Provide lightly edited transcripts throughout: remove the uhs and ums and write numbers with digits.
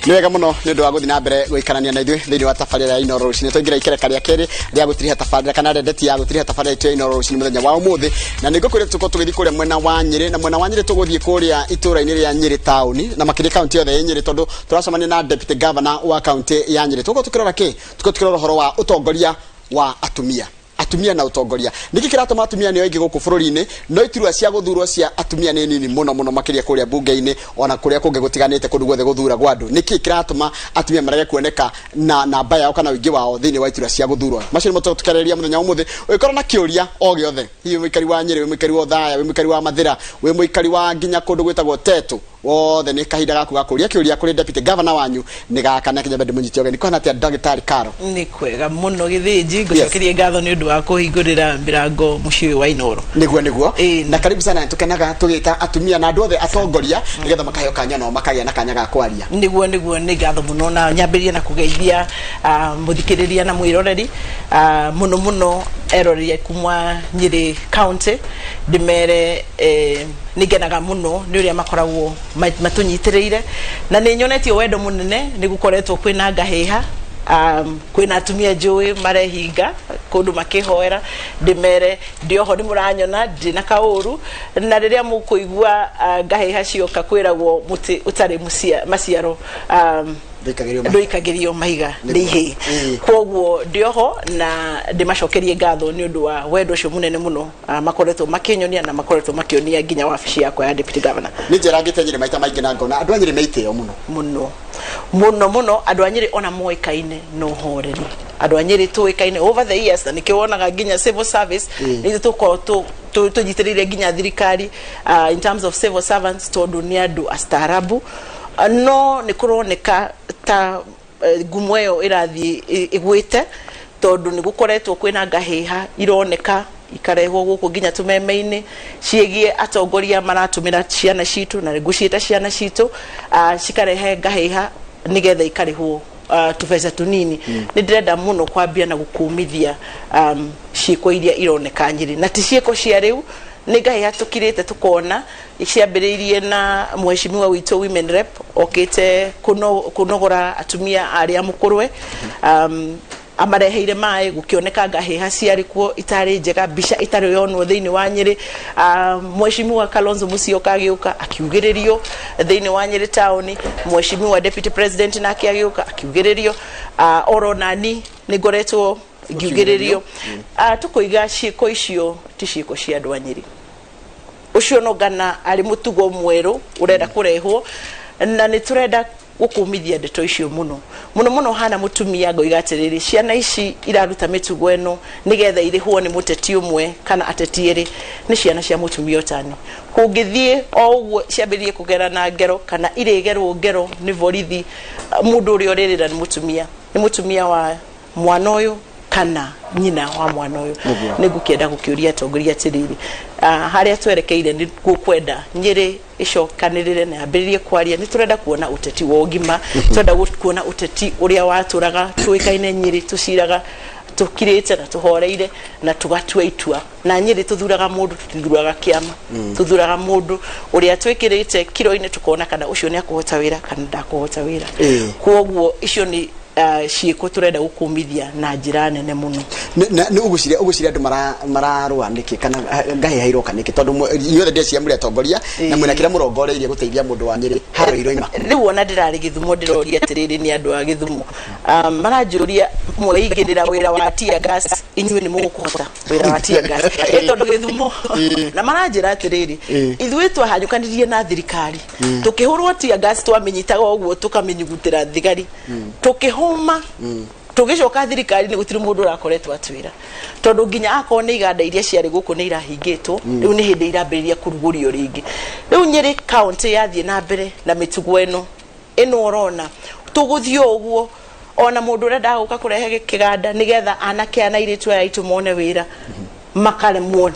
Nĩ wega mũno nĩ ũndũ wa gũthiĩ na mbere gũikarania na ithuĩ thĩinĩ wa tabarĩra ya Inooro rũcinĩ. Twaingĩra ikereka rĩa kerĩ rĩa gũtiriha tabarĩra kana rĩndeti ya gũtiriha tabarĩra itũ ya Inooro rũcinĩ mũthenya wa ũmũthĩ, na nĩ ngũkwĩra tũkorwo tũgĩthiĩ kũrĩa mwena wa Nyĩrĩ, na mwena wa Nyĩrĩ tũgũthiĩ kũrĩa itũũra-inĩ rĩa Nyĩrĩ taũni na makĩria kaunti yothe ya Nyĩrĩ, tondũ tũracemania na deputy governor wa kaunti ya Nyĩrĩ. Tũgũkorwo tũkĩrora kĩ? Tũgũkorwo tũkĩrora ũhoro wa ũtongoria wa atumia, atumia na ũtongoria. Nĩkĩ kĩratũma atumia nĩo aingĩ gũkũ bũrũri-inĩ, no iturwa cia gũthurwo cia atumia nĩ nini mũno mũno, makĩria kũrĩa mbunge-inĩ ona kũrĩa kũngĩ gũtiganĩte, kũndũ guothe gũthuragwo andũ? Nĩkĩ kĩratũma atumia marege kuoneka na namba yao kana ũingĩ wao thĩinĩ wa iturwa cia gũthurwo? Macio nĩmo tũkarĩrĩria mũthenya wa ũmũthĩ. Ũngĩkorwo na kĩũria o gĩothe, hihi wĩ mũikari wa Nyĩrĩ, wĩ mũikari wa Othaya, wĩ mũikari wa Mathĩra, wĩ mũikari wa nginya kũndũ gwĩtagwo Tetu, wothe nĩ kahinda gaku ga kũria kĩũria kũrĩ deputy governor wanyu. Nĩ gaka na kinyambe ndĩmũnyite ũgeni. Kũhana atĩa, ndagĩtarĩ Karo? Nĩ kwega mũno, Gĩthĩnji. Ngũcokerie ngatho nĩ ũndũ wa kũhingũrĩra mĩrango mũciĩ ũyũ wa Inooro. Nĩguo. Ĩĩ. Na karibu sana. Nĩtũkenaga tũgĩta atumia na andũ othe atongoria nĩgetha makaheo kanya nao makagĩa na kanya ga kwaria. Nĩguo, nĩ ngatho mũno, na nyambĩrĩrie na kũgeithia mũthikĩrĩria na mwĩroreri, mũno mũno eroreri kuma Nyĩrĩ County. Ndĩmere nĩ ngenaga mũno nĩ ũrĩa makoragwo matũnyitĩrĩire, na nĩ nyonetio wendo mũnene. Nĩ gũkoretwo kwĩna ngahĩha, kwĩna atumia njũĩ marehinga kũndũ makĩhoera. Ndĩmere ndĩ oho, nĩ mũranyona ndĩ na kaũru, na rĩrĩa mũkũigua ngahĩha cioka, kwĩragwo mũtĩ ũtarĩ maciaro Ndũikagĩrio mahiga. Ndũikagĩrio mahiga nĩ ihĩĩ. Kwoguo ndĩ oho na ndĩmacokerie ngatho nĩ ũndũ wa wendo ũcio mũnene mũno makoretwo makĩnyonia na makoretwo makĩonia nginya wabici yakwa ya deputy governor. Nĩ njerangĩte Nyĩrĩ maita maingĩ na ngona andũ a Nyĩrĩ me itĩo mũno. Mũno mũno mũno. Andũ a Nyĩrĩ ona moĩkaine na ũhoreri. Andũ a Nyĩrĩ tũĩkaine over the years, na nĩkĩo wonaga nginya civil service nĩ ithuĩ tũkorwo tũnyitĩrĩire nginya thirikari in terms of civil servants, tondũ nĩ andũ astaarabu. No nĩ kũroneka ta ngumo ĩyo ĩrathiĩ ĩgwĩte, tondũ nĩ gũkoretwo kwĩna ngahĩha ironeka ikarehwo gũkũ nginya tũmeme-inĩ ciĩgiĩ atongoria maratũmĩra ciana citũ, na ngũciĩta ciana citũ, cikarehe ngahĩha nĩgetha ikarĩhwo tũbeca tũnini. Nĩ ndĩrenda mũno kwambia na gũkũmithia ciĩko iria ironeka Nyĩrĩ, na ti ciĩko cia rĩu, nĩ ngahĩha tũkirĩte tũkona ciambĩrĩirie na mheshimiwa witũ women rep okĩte kũnogora atumia arĩa mũkũrwe, amareheire maĩ, gũkĩoneka ngahĩha ciarĩ kuo itarĩ njega, mbica itarĩ yonwo thĩinĩ wa Nyĩrĩ. Mheshimiwa Kalonzo Musyoka agĩũka, akiugĩrĩrio thĩinĩ wa Nyĩrĩ taũni. Mheshimiwa deputy president nake agĩũka, akiugĩrĩrio. Oro nani nĩ ngoretwo ngiugĩrĩrio. Tũkoiga ciĩko icio ti ciĩko cia andũ a Nyĩrĩ. Ũcio no ngana arĩ mũtugo mwerũ ũrenda kũrehwo, na nĩ tũrenda gũkũmithia ndeto icio mũno mũno mũno. Hana mũtumia ngoiga atĩrĩrĩ, ciana ici iraruta mĩtugo ĩno nĩgetha irĩhwo nĩ mũteti ũmwe kana ateti erĩ, nĩ ciana cia mũtumia ũtani. Kũngĩthiĩ o ũguo ciambĩrĩrie kũgera na ngero kana irĩgerwo ngero nĩ borithi, mũndũ ũrĩa ũrĩrĩra nĩ mũtumia, nĩ mũtumia wa mwana ũyũ kana nyina wa mwana ũyũ. Nĩ ngũkĩenda gũkĩũria atongoria atĩrĩrĩ, harĩa twerekeire nĩ gũkwenda Nyĩrĩ ĩcokanĩrĩre na yambĩrĩrie kwaria. Nĩ tũrenda kuona ũteti wa ũgima, tũrenda kuona ũteti ũrĩa watũraga tũĩkaine Nyĩrĩ, tũciraga tũkirĩte na tũhoreire na tũgatua itua. Na Nyĩrĩ tũthuraga mũndũ, tũtithuraga kĩama. Tũthuraga mũndũ ũrĩa twĩkĩrĩte kiro-inĩ, tũkona kana ũcio nĩ akũhota wĩra kana ndakũhota wĩra. Kwoguo icio nĩ ciĩko tũrenda gũkũmithia na njĩra nene mũno. Nĩ ũgwĩciria andũ mararũa nĩkĩ kana ngahĩha iroka nĩkĩ? Tondũ inyuothe ndĩreciria mũrĩ atongoria na mwĩna kĩrĩa mũrongoreirie gũteithia mũndũ wa Nyĩrĩ harĩa iroima. Rĩu ona ndĩrarĩ Gĩthumo, ndĩroria atĩrĩrĩ, nĩ andũ a Gĩthumo maranjũria, mweigĩrĩra wĩra wa tear gas, inyuĩ nĩ mũkũhota wĩra wa tear gas? Ĩ tondũ Gĩthumo na maranjĩra atĩrĩrĩ, ithuĩ twahanyũkanirie na thirikari tũkĩhũrwo tear gas, twamĩnyitaga ũguo tũkamĩnyugutĩra thigari, tũkĩhũma, tũgĩcoka thirikari nĩ gũtirĩ mũndũ ũrakoretwo atwĩra, tondũ nginya akorwo nĩ iganda iria ciarĩ gũkũ nĩ irahingĩtwo, rĩu nĩ hĩndĩ irambĩrĩria kũrugũrio rĩngĩ. Rĩu Nyĩrĩ County yathiĩ na mbere na mĩtugo ĩno ĩno ũrona tũgũthiĩ o ũguo, ona mũndũ ũrenda gũka kũrehe kĩganda nĩgetha anake ana airĩtu aya aitũ mone wĩra makaremwo.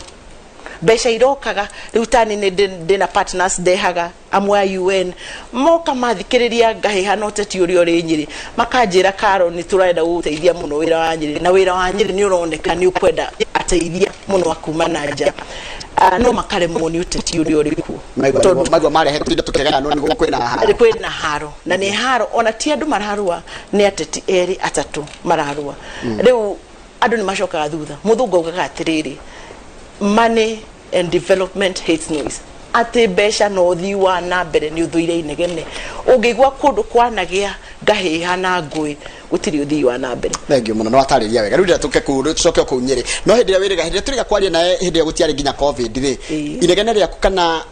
Mbeca irokaga rĩu tani nĩ ndĩna partners ndehaga amwe a UN, moka mathikĩrĩria ngahĩha na ũteti ũrĩa ũrĩ Nyĩrĩ, makanjĩra, "Karo, nĩ tũrenda gũgũteithia mũno wĩra wa Nyĩrĩ, na wĩra wa Nyĩrĩ nĩ ũroneka nĩ ũkwenda ateithia mũno a kuma na nja." No makaremwo nĩ ũteti ũrĩa ũrĩ kuo. Tondũ Maigua marehe tũindo tũkĩgayanwo nĩguo kwĩna haro. Kwĩna haro, na nĩ haro ona ti andũ mararũa, nĩ ateti erĩ atatũ mararũa. Rĩu andũ nĩ macokaga thutha. Mũthũngũ augaga atĩrĩrĩ, "Money and development hates noise," atĩ mbeca na ũthii wa na mbere nĩ ũthũire inegene. Ũngĩigua kũndũ kwanagĩa ngahĩha na ngũĩ, gũtirĩ ũthii wa na mbere. Thengiũ mũno, nĩ watarĩria wega. Rĩu ndĩrenda tũke kũu, tũcoke o kũu Nyĩrĩ. No hĩndĩ ĩrĩa wĩrĩga, hĩndĩ ĩrĩa tũrĩga kwaria nawe, hĩndĩ ĩyo gũtiarĩ nginya COVID rĩ, inegene rĩaku kana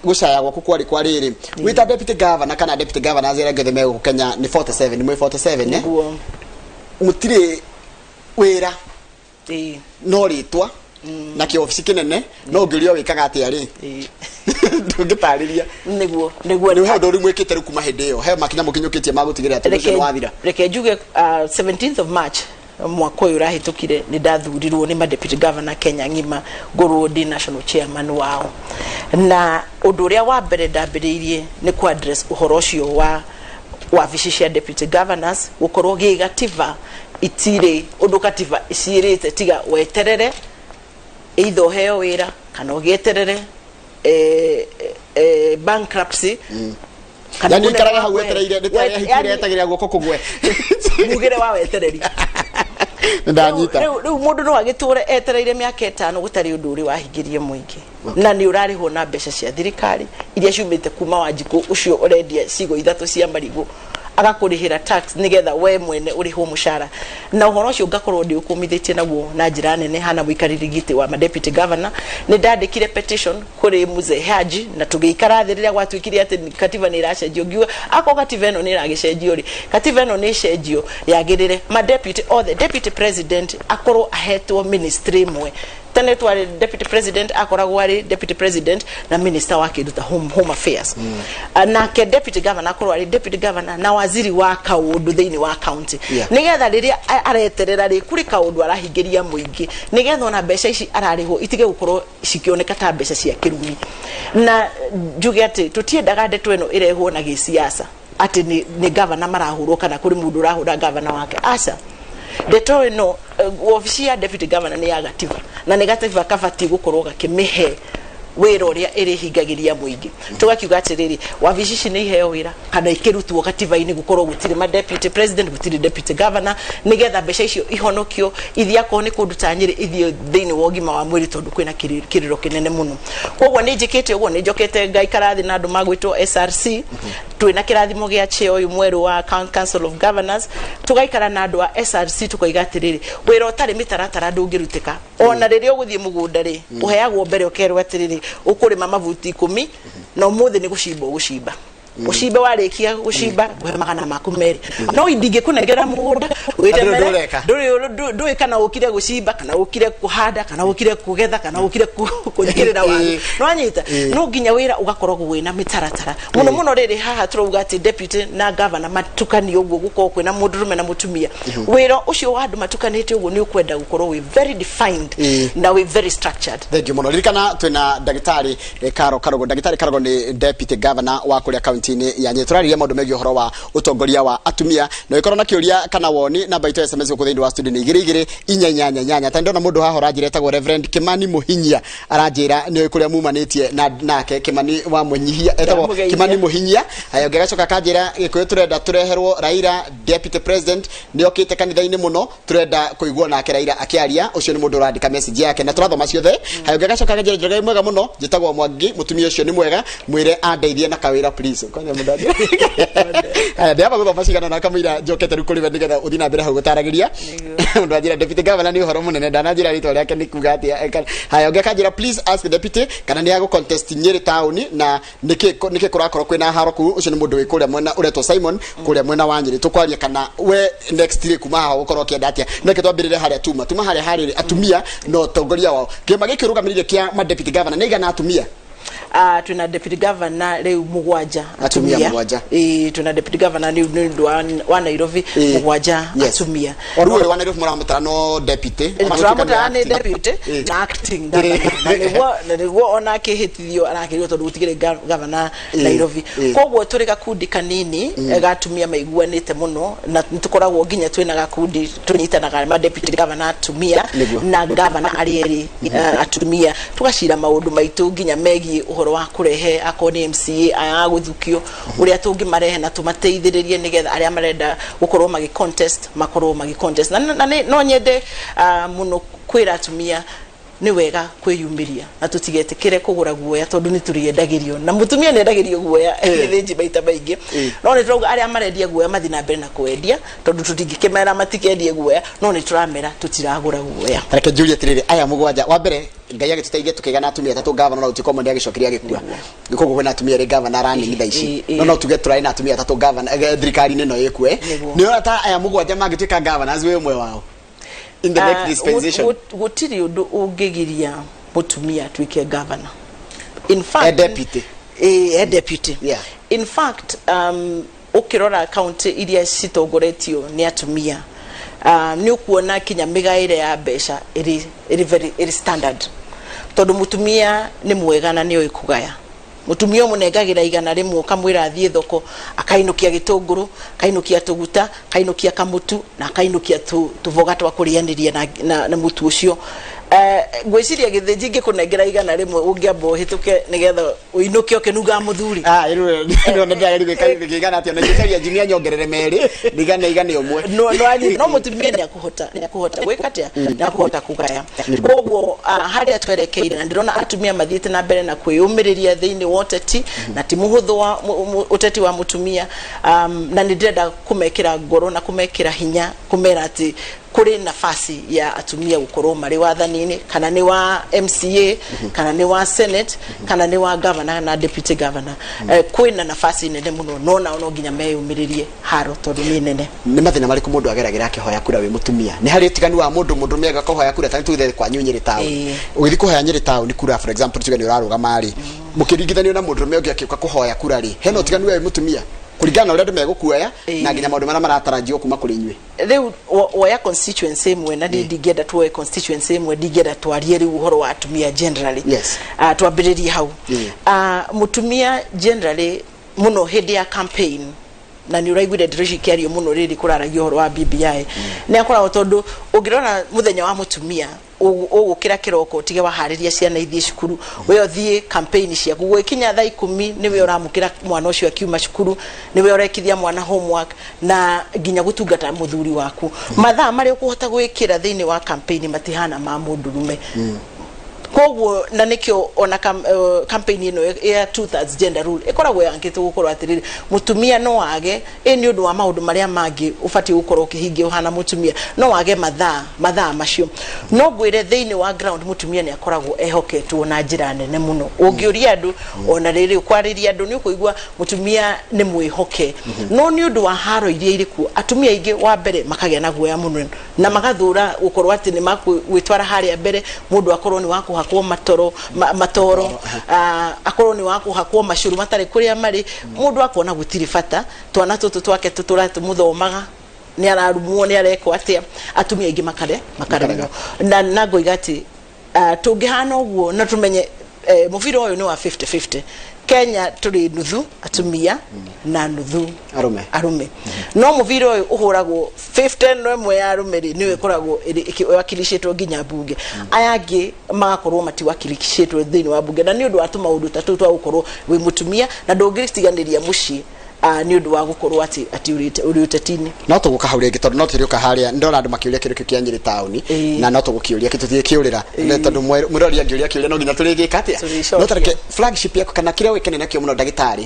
gũcaya gwaku kwarĩ kwa rĩrĩ, wĩ ta deputy governor kana deputy governors arĩa angĩ othe me gũkũ Kenya nĩ 47, nĩ mwĩ 47, eh? Nĩguo. Mũtirĩ wĩra, no rĩtwa na kĩobici kĩnene, no ũngĩũrio wĩkaga atĩa rĩ, ndũngĩtarĩria. Nĩguo. Rĩu he ũndũ ũrĩ mwĩkĩte rĩu kuma hĩndĩ ĩyo, he makinya mũkinyũkĩtie ma gũtigĩrĩra atĩ ũndũ ũcio nĩ wathira? Reke njuge, 17th of March mwaka ũyũ ũrahĩtũkire, nĩ ndathurirwo nĩ ma deputy governor Kenya ng'ima ngorwo ndĩ national chairman wao. Na ũndũ ũrĩa wa mbere ndambĩrĩirie nĩ ku address ũhoro ũcio wa wabici cia deputy governors gũkorwo gĩ gatiba itirĩ ũndũ katiba iciĩrĩte, tiga weterere either ũheo wĩra kana ũgĩeterere bankruptcy kana Yani mũnene ikarage hau waku wetereire nĩ ta hiki yani ĩrĩa etagĩrĩra guoko kũgwe. Mugĩre wa wetereri. Nĩ ndanyita. Rĩu mũndũ no agĩtũre etereire mĩaka 5 gũtarĩ ũndũ ũrĩ wahingĩrie mũingĩ, na nĩ ũrarĩhwo na mbeca cia thirikari iria ciumĩte kuma Wanjikũ ũcio ũrendia cigo ithatũ cia marigũ, agakũrĩhĩra tax nĩgetha we mwene ũrĩhwo mũcara. Na ũhoro ũcio ngakorwo ndĩ ũkũmithĩtie naguo na njĩra nene hana mũikarĩri gĩtĩ wa ma deputy governor. Nĩ ndandĩkire petition kũrĩ Mzee Haji na tũgĩikara thĩ rĩrĩa gwatuĩkire atĩ katiba nĩ ĩracenjio. Ngiuga akorwo katiba ĩno nĩ ĩragĩcenjio rĩ, katiba ĩno nĩ ĩcenjio yagĩrĩre ma deputy othe, deputy president akorwo ahetwo ministry ĩmwe. Tene twarĩ deputy president akoragwo arĩ deputy president na minister wa kĩndũ ta home affairs. Nake deputy governor akorwo arĩ deputy governor na waziri wa kaũndũ thĩinĩ wa county, nĩgetha rĩrĩa areterera rĩ, kũrĩ kaũndũ arahingĩria mũingĩ, nĩgetha ona mbeca ici ararĩhwo itige gũkorwo cikĩoneka ta mbeca cia kĩrumi. Na njuge atĩ tũtiendaga ndeto ĩno ĩrehwo na gĩsiasa, atĩ nĩ gavana marahũrwo kana kũrĩ mũndũ ũrahũra gavana wake. Aca, ndeto ĩno, wabici ya deputy governor nĩ ya gatiba, na nĩ gatiba kabatiĩ gũkorwo gakĩmĩhe wĩra ũrĩa ĩrĩhingagĩria mũingĩ. Tũgakiuga atĩrĩrĩ, wabici ici nĩ iheo wĩra kana ikĩrutwo gatiba-inĩ, gũkorwo gũtirĩ ma deputy president, gũtirĩ deputy governor, nĩgetha mbeca icio ihonokio, ithiĩ akorwo nĩ kũndũ ta Nyĩrĩ, ithiĩ thĩinĩ wa ũgima wa mwĩrĩ, tondũ kwĩna kĩrĩro kĩnene mũno. Koguo nĩ njĩkĩte ũguo, nĩ njokete ngaikara thĩ na andũ magwĩtwo SRC, twĩna kĩrathimo gĩa chair ũyũ mwerũ wa Council of Governors. Tũgaikara na andũ a SRC, tũkoiga atĩrĩrĩ, wĩra ũtarĩ mĩtaratara ndũngĩrutĩka. Ona rĩrĩa ũgũthiĩ mũgũnda rĩ, ũheagwo mbere ũkerwo atĩrĩrĩ, ũkũrĩma mabuti 10, na ũmũthĩ nĩ gũcimba ũgũcimba, ũcimbe, warĩkia gũcimba ngũhe 200. No ndingĩkũnengera mũgũnda wĩtemere. Ndũreka. Ndũĩ kana ũkire gũcimba, kana ũkire kũhanda, kana ũkire kũgetha, kana ũkire kũnyitĩrĩra waru. Nĩwanyita? No nginya wĩra ũgakoragwo wĩna mĩtaratara mũno mũno. Rĩrĩ haha tũrauga atĩ deputy na governor matukanio ũguo, gũkorwo kwĩna mũndũrũme na mũtumia, wĩra ũcio wa andũ matukanĩte ũguo nĩ ũkwenda gũkorwo wĩ very defined na wĩ very structured. Thank you mũno. Ririkana twĩna ndagĩtarĩ Karo Karogo. Ndagĩtarĩ Karogo nĩ deputy governor wa kũrĩa kaunti-inĩ ya Nyĩrĩ. Tũrarĩria maũndũ megiĩ ũhoro wa ũtongoria wa atumia, na ũngĩkorwo na kĩũria kana woni, namba itũ ya SMS gũkũ thĩinĩ wa studio nĩ 22488. Ta ndona mũndũ haha ũranjĩra etagwo Reverend Kimani Mũhinyia, aranjĩra nĩ ũĩ kũrĩa mumanĩtie na nake Kimani wa Mũnyihia etagwo. Ndamũgeithia. Kimani Mũhinyia. Aya, ũngĩ agacoka akanjĩra Gĩkũyũ tũrenda tũreherwo Raila deputy president, nĩ okĩte kanitha-inĩ mũno, tũrenda kũigua nake Raila akĩaria. Ũcio nĩ mũndũ ũrandĩka message yake na tũrathoma ciothe. Haya, ũngĩ agacoka akanjĩra, "Njoroge mwega mũno, njĩtagwo Mwangi, mũtumia ũcio nĩ mwega, mwĩre andeithie na kawĩra please." Kwanya mũndũ haya, ndĩamba gũthoma cigana na kamũira njokete rĩu kũrĩ we, nĩgetha ũthiĩ na mbere hau gũtaragĩria. Mũndũ anjĩra deputy governor nĩ ũhoro mũnene, ndananjĩra rĩtwa rĩake nĩ kuga atĩa. Haya, ũngĩ akanjĩra, "Please ask the deputy kana nĩ agũ contest Nyĩrĩ town, na nĩkĩ kũrakorwo kwĩna haro kũu." Ũcio nĩ mũndũ wĩ kũrĩa mwena ũretwo Simon kũrĩa mwena wa Nyĩrĩ. Tũkwaria kana we next rĩ, kuma haha ũgũkorwo ũkĩenda atĩa. No reke twambĩrĩre harĩa tuma harĩa harĩrĩ atumia na ũtongoria wao. Kĩama gĩkĩ ũrũgamĩrĩire kĩa ma deputy governor nĩ igana atumia? Twina deputy governor riu mugwanja. Atumia mũgwanja. Ĩĩ, twina deputy governor nĩ ũndũ wa Nairobi, mũgwanja atumia. O rĩu ũrĩa wa Nairobi mũramũtara no deputy? Tũramũtara nĩ deputy na acting governor, na nĩguo ona akĩhĩtithio arakĩrwo tondũ gũtigĩrĩ governor Nairobi. Koguo tũrĩ gakundi kanini ga atumia maiguanĩte mũno, na nĩtũkoragwo nginya twĩna gakundi tũnyitanaga ma deputy governor atumia na governor arĩa erĩ atumia, tũgacira maũndũ maitũ nginya megiĩ ũhoro wa kũrehe akorwo nĩ MCA aya a gũthukio, ũrĩa tũngĩmarehe na tũmateithĩrĩrie nĩgetha arĩa marenda gũkorwo magĩ contest makorwo magĩ contest. Na no nyende mũno kwĩra atumia nĩ wega kwĩyumĩria na tũtigetĩkĩre kũgũra guoya, tondũ nĩ tũrĩendagĩrio na mũtumia nĩ endagĩrio guoya gĩthĩnji maita maingĩ. No nĩ tũrauga arĩa marendia guoya mathiĩ na mbere na kwendia, tondũ tũtingĩkĩmera matikendie guoya, no nĩ tũramera tũtiragũra guoya. Reke njurie atiriri, aya mũgwanja wa mbere, Ngai agĩtũteithia tũkĩgĩa na atumia atatũ gavana, na gũtuĩka ũmwe nĩ agĩcokire agĩkua, koguo kwĩna atumia erĩ gavana aranini thaa ici. No tuge tũrarĩ na atumia atatũ gavana thirikari-inĩ ĩno ĩkue. Nĩ ũrona ta aya mũgwanja mangĩtuĩka governors, wĩ ũmwe wao in the next dispensation? Gũtirĩ ũndũ ũngĩgiria mũtumia atuĩke governor. In fact, A deputy. A deputy. In fact, ũkĩrora kaunti iria citongoretio nĩ atumia, nĩ ũkuona kinya mĩgaĩre ya mbeca ĩrĩ very ĩrĩ standard, tondũ mũtumia nĩ mwega na nĩ oĩ kũgaya. Mũtumia ũmũnengagĩra 100 ũkamwĩra athiĩ thoko, akainũkia gĩtũngũrũ, akainũkia tũguta, akainũkia kamũtu na akainũkia tũboga twa kũrĩanĩria na mũtu ũcio. Ngwĩciria gĩthĩnji ngĩkũnengera 100 ũngĩamba ũhĩtũke nĩgetha ũinũke ũkĩnungaga mũthuri. Ah, rĩu nĩ ndĩrageria gwĩka gĩigana atĩa, na njĩtagia njimia nyongerere merĩ ndigane 101. No mũtumia nĩ akũhota gwĩka atĩa, nĩ akũhota kũgaya. Koguo harĩa twerekeire, na ndĩrona atumia mathiĩte na mbere na kwĩyũmĩrĩria thĩinĩ wa ũteti, na ti mũhũthũ wa ũteti wa mũtumia, na nĩ ndĩrenda kũmekĩra ngoro na kũmekĩra hinya, kũmera atĩ kũrĩ nafasi ya atumia gũkorwo marĩ wathani-inĩ, kana nĩ wa MCA, kana nĩ wa Senate, kana nĩ wa governor na deputy governor. Kwĩna nafasi nene mũno, no nao no nginya meyũmĩrĩrie haro tondũ nĩ nene. Nĩ mathĩna marĩkũ mũndũ ageragĩra akĩhoya kura wĩ mũtumia? Nĩ harĩ ũtiganu wa mũndũ mũndũrũme agĩũka kũhoya kura? Ta tuge kwanyu Nyĩrĩ town, ũgĩthiĩ kũhoya Nyĩrĩ town kura, for example, tuge nĩ ũrarũgama rĩ, mũkĩringithanio na mũndũrũme ũngĩ akĩũka kũhoya kura rĩ, hena ũtiganu we wĩ mũtumia kũringana na ũrĩa andũ megũkuoya na nginya maũndũ marĩa maratarajiwo kuma kũrĩ inyuĩ? Rĩu woya constituency ĩmwe, na niĩ ndingĩenda tuoe constituency ĩmwe, ndingĩenda twarie rĩu ũhoro wa atumia generally. Twambĩrĩrie hau. Mũtumia generally mũno hĩndĩ ya campaign, na nĩ ũraiguire ndeto ici ikĩario mũno rĩrĩ kũraragio ũhoro wa BBI, nĩ akoragwo, tondũ ũngĩrora mũthenya wa mũtumia, ũgũkĩra kĩroko, ũtige waharĩria ciana ithiĩ cukuru, we ũthiĩ campaign ciaku, gwĩkinya thaa 10 nĩwe ũramũkĩra mwana ũcio akiuma cukuru, nĩwe ũrekithia mwana homework na nginya gũtungata mũthuri waku. Mathaa marĩa ũkũhota gwĩkĩra thĩinĩ wa campaign matihana ma mũndũrũme. Koguo na nikio ona campaign ĩno ya two thirds gender rule ĩkoragwo yangĩtwo gũkorwo atĩrĩrĩ, mũtumia no age ĩ nĩ ũndũ wa maũndũ marĩa mangĩ ũbatiĩ gũkorwo ũkĩhingia ũhana mũtumia, no wage mathaa macio. No ngwĩre thĩinĩ wa ground mũtumia nĩ akoragwo ehoketwo na njĩra nene mũno. Ũngĩũria andũ, ona rĩrĩ ũkwarĩria andũ, nĩ ũkũigua mũtumia nĩ mwĩhoke. No nĩ ũndũ wa haro iria irĩ kuo, atumia aingĩ wa mbere makagĩa na guoya mũno na magathũra gũkorwo atĩ nĩ makwĩtwara harĩa mbere, mũndũ akorwo nĩ wa kũhakwo matoro matoro, akorwo nĩ wa kũhakwo macũrũ matarĩ kũrĩa marĩ. Mũndũ akona gũtirĩ bata, twana tũtũ twake tũtũra tũmũthomaga, nĩ ararumwo, nĩ arekwo atĩa. Atumia aingĩ makaremwo, na ngoiga atĩ tũngĩhana ũguo na tũmenye mũbira ũyũ nĩ wa 50-50. Kenya tũrĩ nuthu atumia na nuthu arũme. Arũme. No mũbira ũyũ ũhũragwo 50 no ĩmwe ya arũme rĩ, nĩyo ĩkoragwo ĩwakilicĩtwo nginya mbunge, aya angĩ magakorwo matiwakilicĩtwo thĩinĩ wa mbunge, na nĩ ũndũ wa tũmaũndũ ta tũu twa gũkorwo wĩ mũtumia na ndũngĩtiganĩria mũciĩ nĩ ũndũ wa gũkorwo atĩ ũrĩ ũteti-inĩ. No tũgũka hau rĩngĩ, tondũ no tũrĩũka harĩa ndona andũ makĩũria kĩndũ kĩu kĩa Nyĩrĩ taũni. Na no tũgũkĩũria tũtigĩkĩũrĩra, tondũ mwĩrori angĩũria kĩũria no nginya tũrĩgĩka atĩa. Tũrĩcokia. No tareke flagship yaku kana kĩrĩa ũĩkaine nakĩo mũno, ndagĩtarĩ,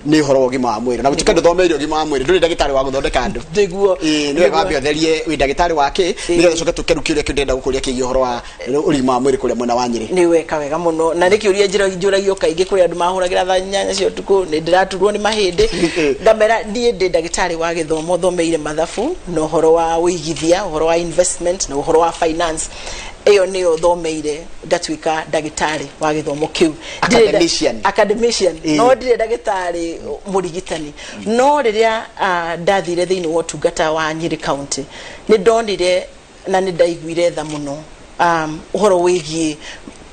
nĩ ũhoro wa ũgima wa mwĩrĩ, na gũtuĩka ndũthomeire ũgima wa mwĩrĩ, ndũrĩ ndagĩtarĩ wa gũthondeka andũ. Nĩguo. Ĩĩ, nĩ wega wambe ũtherie wĩ ndagĩtarĩ wa kĩ, nĩgetha ũcoke tũke rĩu kĩũria kĩu ndĩrenda gũkũria kĩgiĩ ũhoro wa ũgima wa mwĩrĩ kũrĩa mwena wa Nyĩrĩ. Nĩ weka wega mũno, na nĩ kĩũria njũragio kaingĩ kũrĩ andũ mahũragĩra thaa 8 cia ũtukũ, nĩ ndĩraturwo nĩ mahĩndĩ. Ngamera niĩ ndĩ ndagĩtarĩ wa gĩthomo, thomeire mathabu na ũhoro wa ũigithia, ũhoro wa investment na ũhoro wa finance. Ĩyo nĩyo thomeire ngatuĩka ndagĩtarĩ wa gĩthomo kĩu. Academician. Academician. No ndirĩ ndagĩtarĩ mũrigitani, no rĩrĩa ndathire thĩinĩ wa ũtungata wa Nyĩrĩ County, nĩ ndonire na nĩ ndaiguire tha mũno ũhoro wĩgiĩ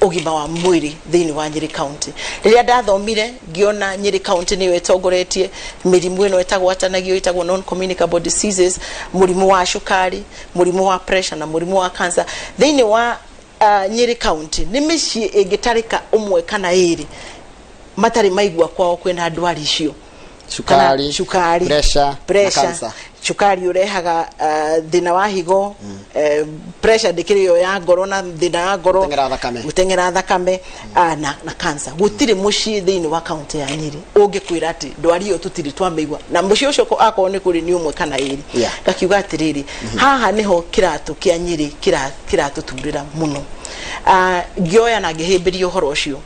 ũgima wa mwĩrĩ thĩinĩ wa Nyĩrĩ County. Rĩrĩa ndathomire, ngĩona Nyĩrĩ County nĩyo ĩtongoretie mĩrimũ ĩno ĩtagwatanagio, ĩtagwo non communicable diseases, mũrimũ wa cukari, mũrimũ wa pressure na mũrimũ wa cancer. Thĩinĩ wa Nyĩrĩ County nĩ mĩciĩ ĩngĩtarĩka ũmwe kana ĩrĩ matarĩ maigua kwao kwĩna ndwari icio. Cukari, Kana cukari, pressure, na pressure. Cancer. Cukari ũrehaga thĩna wa higo, pressure ndĩkĩrĩ yo ya ngoro na thĩna wa ngoro. Gũteng'era thakame. Gũteng'era thakame, na cancer. Gũtirĩ mũciĩ thĩinĩ wa kaunti ya Nyĩrĩ ũngĩkwĩra atĩ ndwari ĩyo tũtirĩ twamĩigua, na mũciĩ ũcio akorwo nĩ kũrĩ nĩ ũmwe kana ĩrĩ. Ngakiuga atĩrĩrĩ, haha nĩho kĩratũ kĩa Nyĩrĩ kĩratũturĩra mũno. Ngĩoya na ngĩhĩmbĩria ũhoro ũcio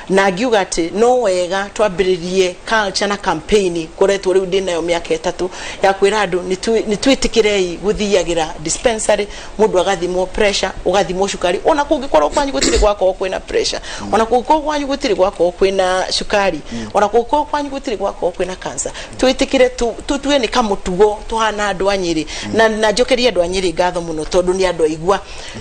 na ngiuga atĩ no wega twambĩrĩrie culture na campaign koretwo rĩu ndĩ nayo mĩaka 3 ya kwĩra andũ nĩ twĩtĩkĩrei gũthiagĩra dispensary, mũndũ agathimwo pressure, ũgathimwo cukari, ona kũngĩkorwo kwanyu gũtirĩ gwakorwo kwĩna pressure, ona kũngĩkorwo kwanyu gũtirĩ gwakorwo kwĩna cukari, ona kũngĩkorwo kwanyu gũtirĩ gwakorwo kwĩna cancer. Twĩtĩkĩre tũtue nĩ kamũtugo tũhana andũ a Nyĩrĩ. Na njokerie andũ a Nyĩrĩ ngatho mũno tondũ nĩ andũ aigua.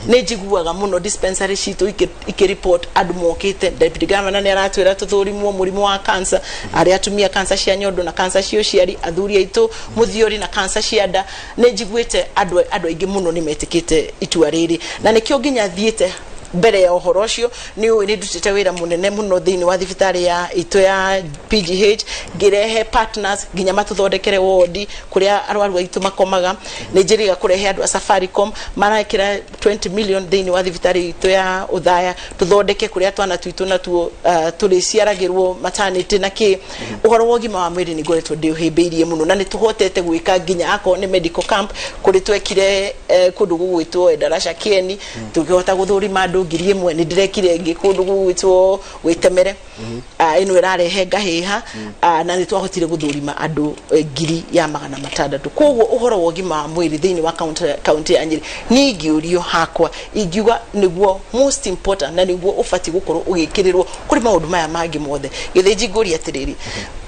Nĩ njiguaga mũno dispensary citũ ikĩ report andũ mokĩte. Deputy governor nĩ aratwĩra tũthũrimwo mũrimũ wa cancer, arĩa atumia cancer cia nyondo na cancer cia ũciari, athuri aitũ mũthiori na cancer cia nda. Nĩ njiguĩte andũ aingĩ mũno nĩ metĩkĩte itua rĩrĩ, na nĩkĩo nginya thiĩte mbere ya ũhoro ũcio. Nĩ ũĩ nĩ ndutĩte wĩra mũnene mũno thĩinĩ wa thibitarĩ ya itũ ya PGH, ngĩrehe partners nginya matũthondekere wodi kũrĩa arwaru aitũ makomaga. Nĩ njĩrĩga kũrehe andũ a Safaricom marekĩra 20 million thĩinĩ wa thibitarĩ itũ ya Ũthaya, tũthondeke kũrĩa twana twitũ natuo tũrĩciaragĩrwo maternity na kĩ. Ũhoro wa ũgima wa mwĩrĩ nĩ ngoretwo ndĩũhĩmbĩirie mũno, na nĩ tũhotete gwĩka nginya akorwo nĩ medical camp kũrĩ twekire kũndũ gũgwĩtwo Endarasha Kieni, tũkĩhota gũthũrima andũ 1,000. Nĩ ndĩrekire ĩngĩ kũndũ gũgwĩtwo Gwĩtemere, ĩno ĩrarehe ngahĩha, na nĩ twahotire gũthũrima andũ 1,600. Koguo ũhoro wa ũgima wa mwĩrĩ thĩinĩ wa kaunti ya Nyĩrĩ, niĩ ingĩũrio hakwa ingiuga nĩguo most important na nĩguo ũbatiĩ gũkorwo ũgĩkĩrĩrwo kũrĩ maũndũ maya mangĩ mothe. Gĩthĩnji, ngũria atĩrĩrĩ,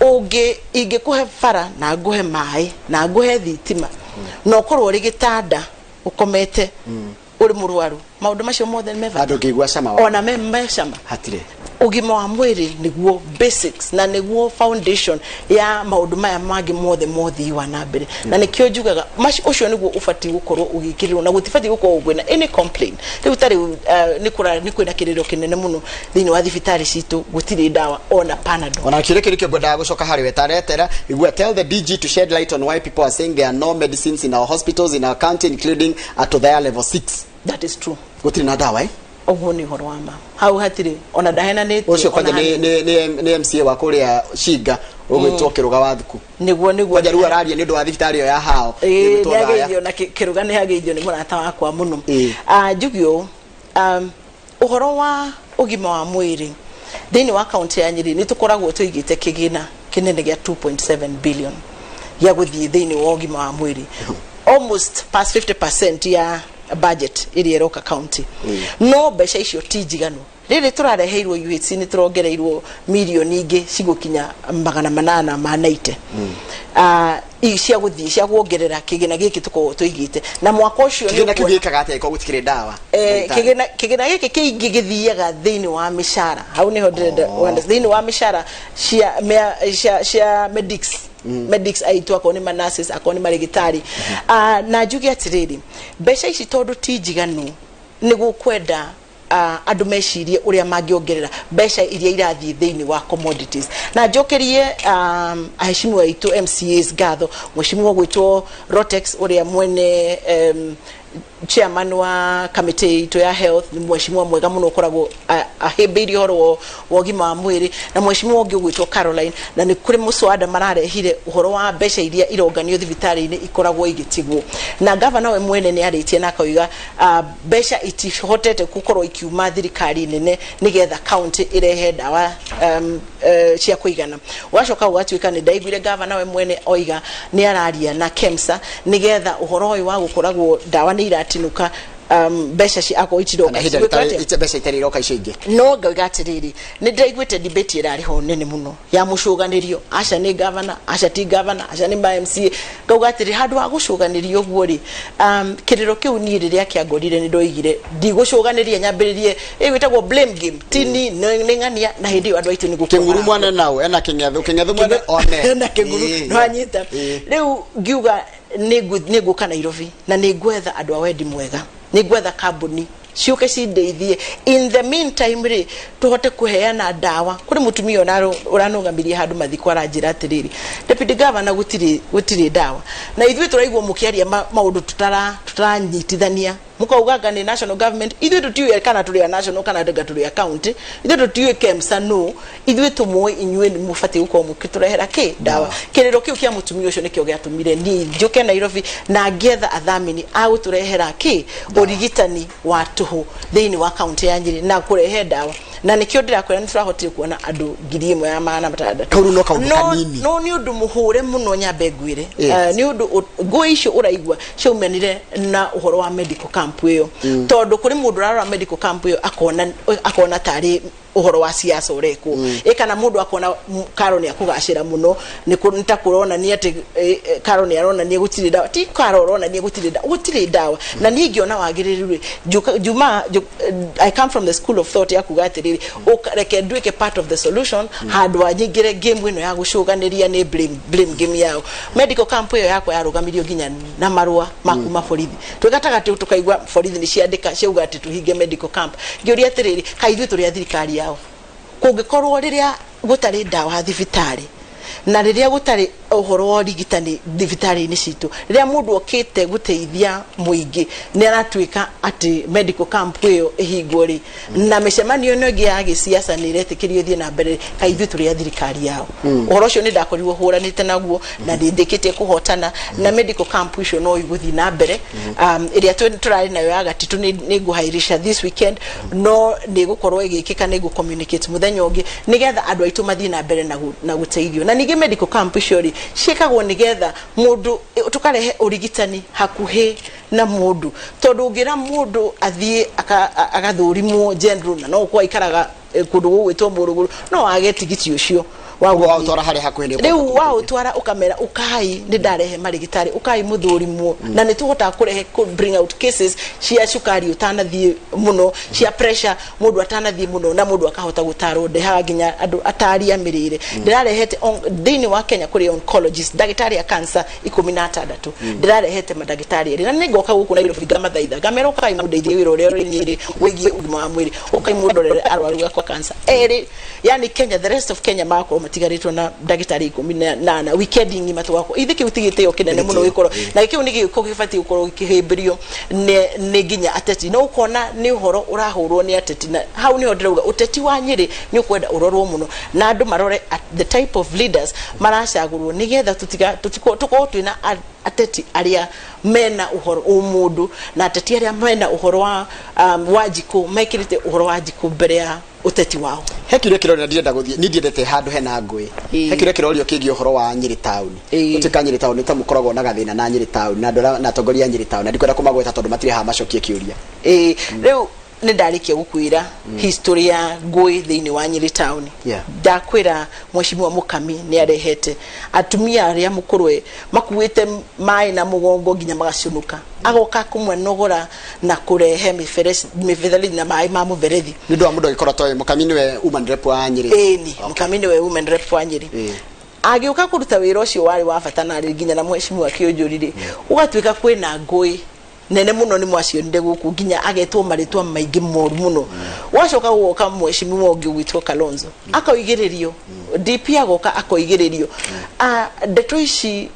ũngĩ ingĩkũhe bara na ngũhe maĩ na ngũhe thitima na ũkorwo ũrĩ gĩtanda ũkomete ũrĩ mũrwaru, maũndũ macio mothe nĩ me bata? Andũ ngĩigua cama wa Ona me cama? Hatirĩ. Ũgima wa mwĩrĩ nĩguo basics na nĩguo foundation ya maũndũ maya mangĩ mothe mothii wa na mbere, na nĩkĩo njugaga ũcio nĩguo ũbatiĩ gũkorwo ũgĩkĩrĩrwo na gũtibatiĩ gũkorwo kwĩna any complaint. Rĩu ta rĩu nĩ kwĩna kĩrĩro kĩnene mũno thĩinĩ wa thibitarĩ citũ, gũtirĩ ndawa ona Panadol. Ona kĩũria kĩu nĩkĩo ngwendaga gũcoka harĩ we taretera igua. Tell the DG to shed light on why people are saying there are no medicines in our hospitals in our county, including at Othaya level 6. That is true. Gũtirĩ na ndawa, eh? Ũguo nĩ ũhoro wa ma, hau hatirĩ ona ndahenanĩtie. Ũcio kwanja ona nĩ hanini. Nĩ MCA wa kũrĩa Shinga ũgwĩtwo Kĩrũga wa Thuku. Nĩguo. Kwanja rĩu araria nĩ ũndũ wa thibitarĩ ĩyo ya hao Ĩĩ, ĩgwĩtwo nĩ Othaya. ageithio na Kĩrũga nĩ ageithio nĩ mũrata wakwa mũno. Njuge ũũ, ũhoro wa ũgima wa mwĩrĩ thĩinĩ wa kaunti ya Nyĩrĩ, nĩ tũkoragwo tũigĩte kĩgĩna kĩnene gĩa 2.7 billion gĩa gũthiĩ thĩinĩ wa ũgima wa mwĩrĩ, almost past 50% ya budget ĩrĩa ĩroka county, no mbeca icio ti njiganu. Rĩrĩ tũrareheirwo UHC, nĩ tũrongereirwo mirioni ingĩ cigũkinya 890 cia gũthiĩ cia kuongerera kĩgĩna gĩkĩ tũkoragwo tũigĩte na mwaka ũcio. Kĩgĩna kĩu Nĩ gĩkaga atĩa ĩkorwo gũtikĩrĩ ndawa? Ndagĩtarĩ. Kĩgĩna gĩkĩ kĩingĩ gĩthiaga thĩinĩ wa mĩcara, hau nĩho ndĩrenda thĩinĩ wa mĩcara cia medics aitũ, akorwo nĩ manurses, akorwo nĩ marĩgĩtarĩ. Na njuge atĩrĩrĩ, mbeca ici tondũ ti njiganu, nĩ gũkwenda andũ mecirie ũrĩa mangĩongerera mbeca iria irathiĩ thĩinĩ wa commodities. Na njokerie aheshimiwa aitũ MCAs ngatho, mheshimiwa gwĩtwo Rotex ũrĩa mwene chairman wa kamĩtĩ itũ ya health, nĩ mheshimiwa mwega mũno ũkoragwo ahĩmbĩirie ũhoro wa ũgima wa mwĩrĩ, na mheshimiwa ũngĩ ũgwĩtwo Caroline. Na nĩ kũrĩ mũswada mararehire ũhoro wa mbeca iria ironganio thibitarĩ-inĩ ikoragwo igĩtigwo, na gavana we mwene nĩ arĩtie na akauga mbeca itihotete gũkorwo ikiuma thirikari nene nĩgetha county ĩrehe ndawa cia kũigana. Ũgacoka ũgatuĩka nĩ ndaiguire gavana we mwene oiga nĩ araria na KEMSA nĩgetha ũhoro ũyũ wa gũkoragwo ndawa nĩ iratinũka. Mbeca ci akorwo itiroka Kana ihinda cigwĩka rĩtarĩ- atĩa? mbeca itarĩ iroka icio ingĩ. No ngauga atĩrĩrĩ, nĩ ndĩraiguĩte debate ĩrarĩ ho nene mũno ya mũcũganĩrio, aca nĩ gavana, aca ti gavana, aca nĩ ma MCA. Ngauga atĩrĩ, handũ ha gũcũganĩrio ũguo rĩ, kĩrĩro kĩu niĩ rĩrĩa kĩangorire nĩ ndoigire ndigũcũganĩria nyambĩrĩrie ĩgwĩtagwo blame game tini nĩ ng'ania, na hĩndĩ ĩyo andũ aitũ nĩ gũkua Kĩng'uru marakua. Mwana nao ena kĩng'ethu, kĩng'ethu mwene one. Na kĩng'uru. Nĩwanyita? Rĩu ngiuga nĩ ngũka Nairobi na nĩ ngwetha andũ a wendi mwega, nĩ ngwetha kambuni ciũke cindeithie. In the meantime rĩ, tũhote kũheana ndawa kũrĩ mũtumia ũranũgamirie handũ mathiko, aranjĩra atĩrĩrĩ, "Deputy Governor, gũtirĩ ndawa na ithuĩ tũraigua mũkĩaria maũndũ tũtaranyitithania, mũkauga nĩ national government. Ithuĩ tũtiũĩ kana tũrĩ a national kana nga tũrĩ a county. Ithuĩ tũtiũĩ KEMSA no ithuĩ tũmũĩ inyuĩ nĩ mũbatiĩ gũkorwo mũkĩtũrehera kĩ ndawa." Kĩrĩro kĩu kĩa mũtumia ũcio nĩkĩo gĩatũmire niĩ njũke Nairobi na ngĩetha athamini a gũtũrehera kĩ ũrigitani wa tũhũ thĩinĩ wa kaunti ya Nyĩrĩ na kũrehe ndawa, na nĩkĩo ndĩrakwĩra nĩ tũrahotire kuona andũ 1600. Kau rĩu no kaũndũ kanini. No nĩ ũndũ mũhũre mũno, nyambe ngwĩre. Yes. Nĩ ũndũ ngũĩ icio ũraigua ciaumanire na ũhoro wa medical camp ĩyo, tondũ kũrĩ mũndũ ũrarora medical camp ĩyo akona tarĩ ũhoro wa siasa ũrekwo ĩ, kana mũndũ akona Karo nĩ akũgacĩra mũno, nĩ ta kũronania atĩ Karo nĩ aronania gũtirĩ ndawa. Ti Karo ũronania gũtirĩ ndawa, gũtirĩ ndawa. Na niĩ ngĩona wagĩrĩru rĩ, njuma I come from the school of thought ya kuga atĩrĩrĩ, reke nduĩke part of the solution handũ wa nyingĩre game ĩno ya gũcũganĩria nĩ blame game yao. Medical camp ĩyo yakwa yarũgamirio nginya na marũa ma kuma borithi. Twĩ gatagatĩ tũkaigua borithi nĩ ciandĩka ciauga atĩ tũhinge medical camp. Ngĩũria atĩrĩrĩ, kaĩ ithuĩ tũrĩ a thirikari yao? Kũngĩkorwo rĩrĩa gũtarĩ ndawa thibitarĩ na rĩrĩa gũtarĩ ũhoro wa ũrigitani thibitarĩ-inĩ citũ, rĩrĩa mũndũ okĩte gũteithia mũingĩ nĩ aratuĩka atĩ medical camp ĩyo ĩhingwo rĩ, na mĩcemanio ĩno ĩngĩ ya gĩsiasa nĩ ĩretĩkĩrio ĩthiĩ na mbere, kaĩ ithuĩ tũrĩ a thirikari yao? Ũhoro ũcio nĩ ndakorirwo hũranĩte naguo na nĩ ndĩkĩtie kũhotana, na medical camp icio no igũthiĩ na mbere. Ĩrĩa tũrarĩ nayo ya Gatitũ nĩ ngũhairisha this weekend, no nĩ ĩgũkorwo ĩgĩkĩka, nĩ ngũ-communicate mũthenya ũngĩ nĩgetha andũ aitũ mathiĩ na mbere na gũteithio. Na ningĩ medical camp icio rĩ, ciĩkagwo nĩgetha mũndũ tũkarehe ũrigitani hakuhĩ na mũndũ, tondũ ũngĩra mũndũ athiĩ agathũrimwo general na no gũkorwo aikaraga kũndũ gũgwĩtwo Mũrũgũrũ, no age tigiti ũcio wa Ũguo gũthiĩ. Waũtwara harĩa hakuhĩ nĩ Rĩu ũkũhota. Waũtwara ũkamera, "Ũkai, nĩ ndarehe marĩgĩtarĩ, ũkai mũthũrimwo." Na nĩ tũhotaga kũrehe bring out cases cia cukari ũtanathiĩ mũno, cia pressure mũndũ atanathiĩ mũno, na mũndũ akahota gũtarwo. Ndehaga nginya andũ atari a mĩrĩre. Ndĩrarehete thĩinĩ wa Kenya kũrĩ oncologist, ndagĩtarĩ a cancer 16. Ndĩrarehete mandagĩtarĩ erĩ na nĩ ngoka gũkũ Nairobi ngamathaitha, ngamera, "Ũkai mũndeithie wĩra ũrĩa ũrĩ Nyĩrĩ wĩgiĩ ũgima wa mwĩrĩ, ũkai mũndorere arwaru akwa cancer erĩ." Yani Kenya, the rest of Kenya magakorwo matigarĩtwo na ndagĩtarĩ 14 weekend ng'ima. Tũgakorwo ithe kĩu ti gĩtĩo kĩnene mũno gĩkorwo na kĩu nĩ gĩko gĩbatiĩ gũkorwo gĩkĩhĩmbĩrio nĩ nginya ateti, no ũkona nĩ ũhoro ũrahũrwo nĩ ateti. Na hau nĩho ndĩrauga ũteti wa Nyĩrĩ nĩ ũkwenda ũrorwo mũno na andũ marore at the type of leaders maracagũrwo, nĩgetha tũkorwo twĩna ateti arĩa mena ũhoro ũmũndũ na ateti arĩa mena ũhoro wa wanjikũ, mekĩrĩte ũhoro wa njikũ mbere ya ũteti wao. He kĩũria kĩrorio na ndirenda gũthiĩ, niĩ ndiendete handũ hena ngũĩ. He kĩũria kĩrorio kĩgiĩ ũhoro wa Nyĩrĩ taũni. Gũtuĩka Nyĩrĩ taũni ta mũkoragwo na gathĩna na Nyĩrĩ taũni na andũ arĩa na atongoria a Nyĩrĩ taũni, na ndikwenda kũmagweta tondũ matirĩ haha macokie kĩũria. Ĩĩ, rĩu nĩ ndarĩkia gũkwĩra history ya ngũĩ thĩinĩ wa Nyĩrĩ town. Ndakwĩra mheshimiwa Mũkami nĩ arehete atumia arĩa mũkũrwe makuĩte maĩ na mũgongo nginya magacunuka, agoka kũmwenogora na kũrehe mĩberethi na maĩ ma mũberethi. Nĩ ũndũ wa mũndũ agĩkorwo atoĩ, Mũkami nĩwe woman rep wa Nyĩrĩ. Ĩni, Mũkami nĩwe women rep wa Nyĩrĩ. Agĩũka kũruta wĩra ũcio warĩ wa bata na arĩ nginya na mheshimiwa Kĩũnjũri rĩ, ũgatuĩka kwĩna ngũĩ nene mũno. Nĩ mwacionire gũkũ nginya agetwo marĩtwa maingĩ moru mũno. Gwacoka gũgoka mheshimiwa ũngĩ ũgwĩtwo Kalonzo akoigĩrĩrio, DP agoka akoigĩrĩrio. Ah, ndeto ici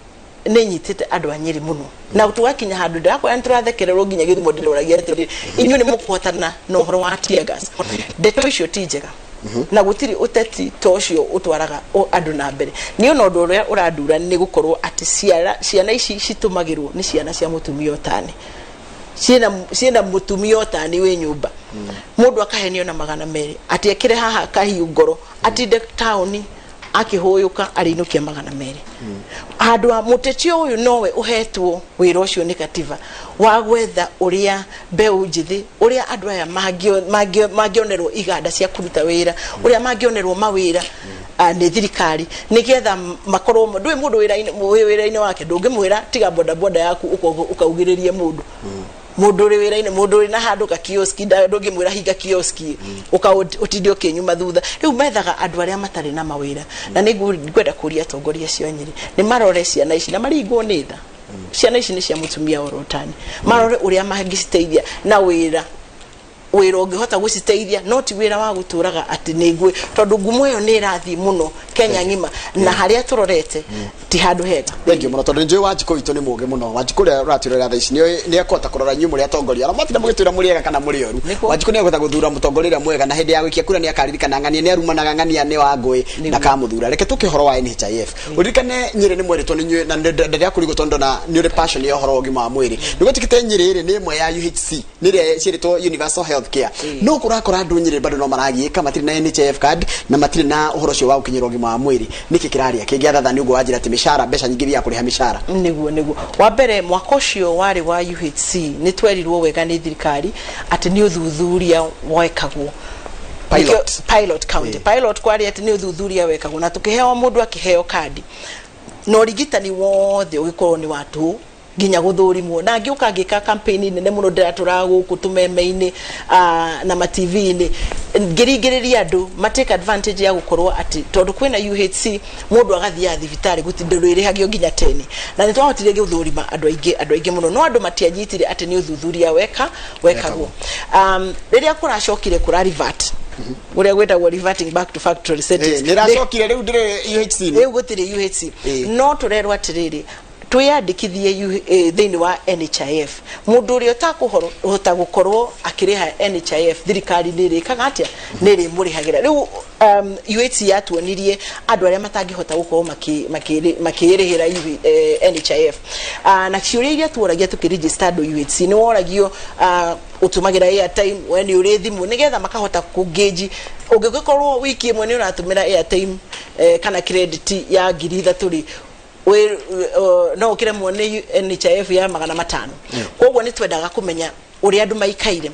nĩ nyitĩte andũ a Nyĩrĩ mũno na tũgakinya handũ ndĩrakwĩra nĩ tũrathekererwo nginya gĩthumo. Ndĩroragia atĩrĩrĩ, inyuĩ nĩ mũkũhotana na ũhoro wa tear gas? Ndeto icio ti njega na gũtirĩ ũteti ta ũcio ũtwaraga andũ na mbere. Niĩ ona ũndũ ũrĩa ũrandura nĩ gũkorwo atĩ ciana ici citũmagĩrwo nĩ ciana cia mũtumia ũtani, ciĩna mũtumia ũtani wĩ nyũmba, mũndũ akahenio na 200 atĩ ekĩre haha kahiũ ngoro atinde taũni. Akĩhũyũka arĩinũkia 200. Handũ ha mũteti ũyũ nowe ũhetwo wĩra ũcio nĩ katiba wa gwetha ũrĩa mbeũ njĩthĩ, ũrĩa andũ aya mangĩonerwo iganda cia kũruta wĩra, ũrĩa mangĩonerwo mawĩra nĩ thirikari, nĩgetha makorwo ndũĩ mũndũ wĩra-inĩ, wĩ wĩra-inĩ wake ndũngĩmwĩra tiga bodaboda yaku ũkaugĩrĩrie mũndũ. Mũndũ ũrĩ wĩra-inĩ, mũndũ ũrĩ na handũ ka kioski, ndũngĩmwĩra hinga kioski ũka ũtinde ũkĩnyuma thutha. Rĩu methaga andũ arĩa matarĩ na mawĩra, na nĩ ngwenda kũria atongoria acio a Nyĩrĩ nĩ marore ciana ici na maringwo nĩ tha. Ciana ici nĩ cia mũtumia orotani, marore ũrĩa mangĩciteithia na wĩra, wĩra ũngĩhota gũciteithia, no ti wĩra wa gũtũraga atĩ nĩ ngũĩ, tondũ ngumo ĩyo nĩ ĩrathiĩ mũno Kenya ng'ima na harĩa tũrorete ti handũ hega. Thank you mũno, tondũ nĩnjũĩ Wanjikũ witũ nĩ mũgĩ mũno. Wanjikũ ũrĩa ũratwĩrorera thaa ici nĩ ekũhota kũrora inyuĩ mũrĩ atongoria ona mwatinda mũgĩtwĩra mũrĩ ega kana mũrĩ oru. Wanjikũ nĩ ekũhota gũthura mũtongoria ũrĩa mwega, na hĩndĩ ya gũikia kura nĩ akaririkana ng'ania nĩ arumanaga, ng'ania nĩ wa ngũĩ na kamũthura. Reke tũke ũhoro wa NHIF. Ũririkane Nyĩrĩ nĩ mwerĩtwo nĩ inyuĩ, na ndĩrĩa kũrigwo tondũ ndona nĩ ũrĩ passion ya ũhoro wa ũgima wa mwĩrĩ. Nĩ gwĩtĩkĩte Nyĩrĩ ĩrĩ nĩ ĩmwe ya UHC, nĩ ĩrĩa ciĩrĩtwo universal health care, no kũrakora andũ Nyĩrĩ bado no maragiĩka, matirĩ na NHIF card na matirĩ na ũhoro ũcio wa gũkinyĩra ũgima wa mwĩrĩ. Nĩkĩ kĩrarĩa kĩngĩathatha nĩ ũguo wanjĩra atĩ mĩcara, mbeca nyingĩ thiaga kũrĩha mĩcara? Nĩguo. Wa mbere, mwaka ũcio warĩ wa UHC nĩ twerirwo wega nĩ thirikari atĩ nĩ ũthuthuria wekagwo. Pilot. Pilot county. Pilot kwarĩ atĩ nĩ ũthuthuria wekagwo na tũkĩheo, mũndũ akĩheo kandi na ũrigitani wothe ũgĩkorwo nĩ wa tũhũ nginya gũthũrimwo. Na ngĩũka ngĩka campaign nene mũno, ndĩratũraga gũkũ tũmeme-inĩ na ma TV-inĩ, ngĩringĩrĩria andũ ma take advantage ya gũkorwo atĩ tondũ kwĩna UHC, mũndũ agathiaga thibitarĩ ndũrĩrĩhagio nginya teni, na nĩ twahotire gũthũrima andũ aingĩ, andũ aingĩ mũno, no andũ matianyitire atĩ nĩ ũthuthuria wekagwo. Rĩrĩa kũracokire kũra revert, ũrĩa gwĩtagwo reverting back to factory settings. Nĩ ĩracokire rĩu ndĩrĩ UHC -inĩ. Rĩu gũtirĩ UHC. No tũrerwo atĩrĩrĩ, twĩyandĩkithie thĩinĩ wa NHIF. Mũndũ ũrĩa ũtakũhota gũkorwo akĩrĩha NHIF, thirikari nĩ ĩrĩkaga atĩa? Nĩ ĩrĩmũrĩhagĩra. Rĩu UHC yatuonirie andũ arĩa matangĩhota gũkorwo makĩrĩhĩra NHIF. Na ciũria iria tuoragia tũkĩregister andũ UHC, nĩ woragio ũtũmagĩra airtime, we nĩ ũrĩ thimũ, nĩgetha makahota kũngĩnji ũngĩgĩkorwo wiki ĩmwe nĩ ũratũmĩra airtime kana credit ya 3000 rĩ, no ũkĩremwo nĩ NHIF ya 500. Koguo nĩ twendaga kũmenya ũrĩa andũ maikaire.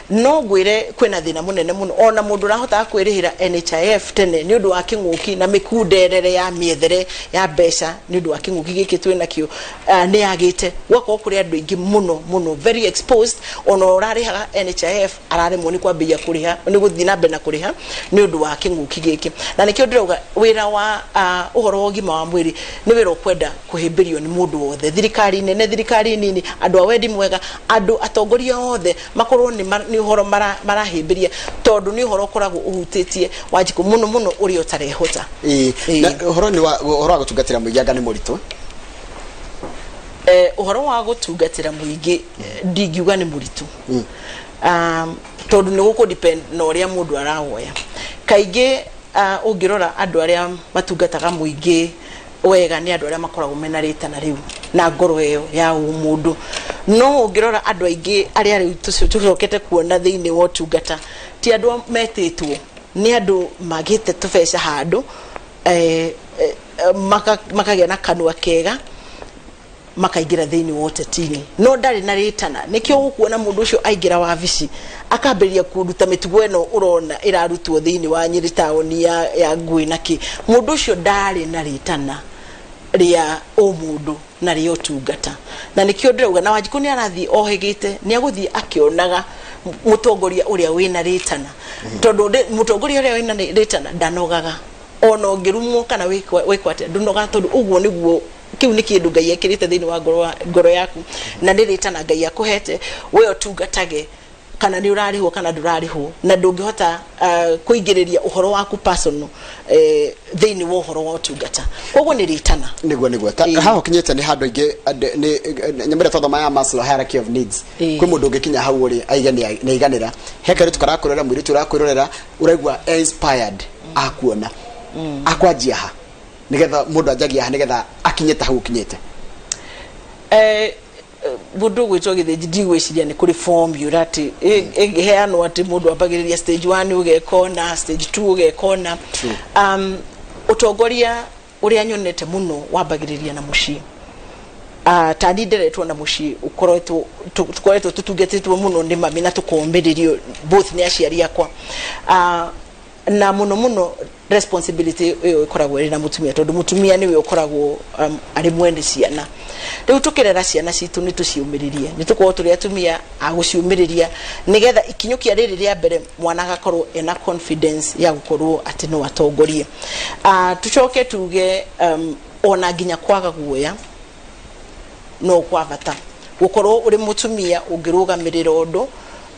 No ngwĩre kwĩna thĩna mũnene mũno, ona mũndũ ũrahotaga kwĩrĩhĩra NHIF tene, nĩ ũndũ wa kĩng'ũki na mĩkunderere ya mĩethere ya mbeca, nĩ ũndũ wa kĩng'ũki gĩkĩ twĩ nakĩo, nĩ yagĩte gwakorwo kũrĩ andũ aingĩ mũno mũno very exposed. Ona ũrarĩhaga NHIF araremwo nĩ kwambĩrĩria kũrĩha, nĩ gũthiĩ na mbere na kũrĩha nĩ ũndũ wa kĩng'ũki gĩkĩ. Na nĩkĩo ndĩrauga wĩra wa ũhoro wa ũgima wa mwĩrĩ nĩ wĩra ũkwenda kũhĩmbĩrio nĩ mũndũ wothe, thirikari nene, thirikari nini, andũ a wendi mwega, andũ atongoria othe makorwo nĩ ũhoro marahĩmbĩria, tondũ nĩ ũhoro ũkoragwo ũhutĩtie, Wanjikũ, mũno mũno ũrĩa ũtarehota. Na ũhoro nĩ wa ũhoro wa gũtungatĩra mũingĩ anga nĩ mũritũ? Ũhoro wa gũtungatĩra mũingĩ, ndingiuga nĩ mũritũ, tondũ nĩ gũkũ depend na ũrĩa mũndũ arawoya. Kaingĩ ũngĩrora andũ arĩa matungataga mũingĩ wega nĩ andũ arĩa makoragwo mena rĩtana rĩu na ngoro ĩyo ya ũmũndũ. No ũngĩrora andũ aingĩ arĩa rĩu tũcokete kuona thĩinĩ wa ũtungata ti andũ metĩtwo, nĩ andũ magĩte tũbeca handũ, makagĩa na kanua kega, makaingĩra thĩinĩ wa ũteti-inĩ, no ndarĩ na rĩtana. Nĩkĩo ũkuona mũndũ ũcio aingĩra wabici akambĩrĩria kũruta mĩtugo ĩno ũrona ĩrarutwo thĩinĩ wa Nyĩrĩ taũni ya ngũĩ na kĩ. Mũndũ ũcio ndarĩ na rĩtana rĩa ũmũndũ na rĩa ũtungata, na nĩkĩo ndĩrauga na Wanjikũ nĩ arathiĩ ohĩgĩte, nĩ agũthiĩ akĩonaga mũtongoria ũrĩa wĩna rĩtana, tondũ mũtongoria ũrĩa wĩna rĩtana ndanogaga. Ona ũngĩrumwo kana wĩkwo atĩa, ndũnogaga, tondũ ũguo nĩguo kĩu nĩ kĩndũ Ngai ekĩrĩte thĩinĩ wa ngoro yaku, na nĩ rĩtana Ngai akũhete we ũtungatage, kana nĩ ũrarĩhwo kana ndũrarĩhwo, na ndũngĩhota kũingĩrĩria ũhoro waku personal thĩinĩ wa ũhoro wa ũtungata. Koguo nĩ rĩtana. Nĩguo haha ũkinyĩte nĩ handũ aingĩ nĩ nyamũ ĩrĩa twathoma ya Maslow hierarchy of needs. Kwĩ mũndũ ũngĩkinya hau ũrĩ aige nĩ aiganĩra. He kairĩtu karakwĩrorera, mũirĩtu ũrakwĩrorera, ũraigua inspired akuona akwanjia ha, nĩgetha mũndũ anjagia ha nĩgetha akinye ta hau ũkinyĩte? Mũndũ ũgwĩtwo Gĩthĩnji, ndigwĩciria nĩ kũrĩ formula atĩ ĩngĩheanwo atĩ mũndũ ambagĩrĩria stage 1 ũgeka ũna, stage 2 ũgeka ũna. Ũtongoria ũrĩa nyonete mũno wambagĩrĩria na mũciĩ. Tani nderetwo na mũciĩ ũkoretwo tũkoretwo tũtungatĩtwo mũno nĩ mami na tũkomĩrĩrio both nĩ aciari akwa, na mũno mũno responsibility ĩyo ĩkoragwo ĩrĩ na mũtumia, tondũ mũtumia nĩwe ũkoragwo arĩ mwene ciana. Rĩu tũkĩrera ciana citũ nĩ tũciũmĩrĩrie, nĩ tũkorwo tũrĩ atumia a gũciũmĩrĩria, nĩgetha ikinyũkia rĩrĩ rĩa mbere mwana agakorwo ena confidence ya gũkorwo atĩ no atongorie. Tucoke tuge ona nginya kwaga guoya no kwa bata, gukorwo uri mutumia ungirũgamĩrĩra ũndũ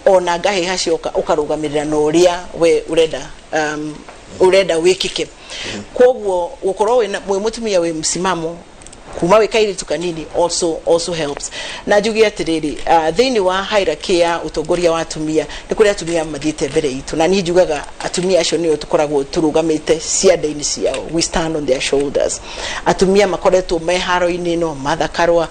ona ngahĩha cioka, ũkarũgamĩrĩra na ũrĩa we ũrenda ũrenda wĩkĩke. Koguo gũkorwo wĩ mũtumia wĩ msimamo kuma wĩ kairĩtu kanini also helps. Na njuge atĩrĩrĩ, thĩinĩ wa hierarchy ya ũtongoria wa atumia, nĩ kũrĩ atumia mathiĩte mbere itũ, na niĩ njugaga atumia acio nĩo tũkoragwo tũrũgamĩte ciande-inĩ ciao, we stand on their shoulders. Atumia makoretwo me haro-inĩ ĩno, Martha Karua,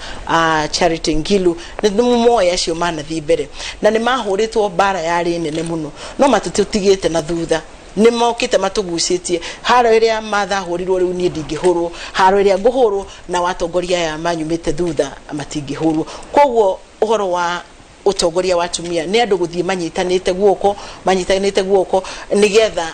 Charity Ngilu, nĩ moĩ acio manathiĩ mbere na nĩ mahũrĩtwo mbara yarĩ nene mũno, no matũtigĩte na thutha, nĩ mokĩte matũgucĩtie. Haro ĩrĩa Martha ahũrirwo rĩu niĩ ndingĩhũrwo, haro ĩrĩa ngũhũrwo na watongoria aya manyumĩte thutha matingĩhũrwo. Koguo ũhoro wa ũtongoria wa atumia nĩ andũ gũthiĩ manyitanĩte guoko nĩgetha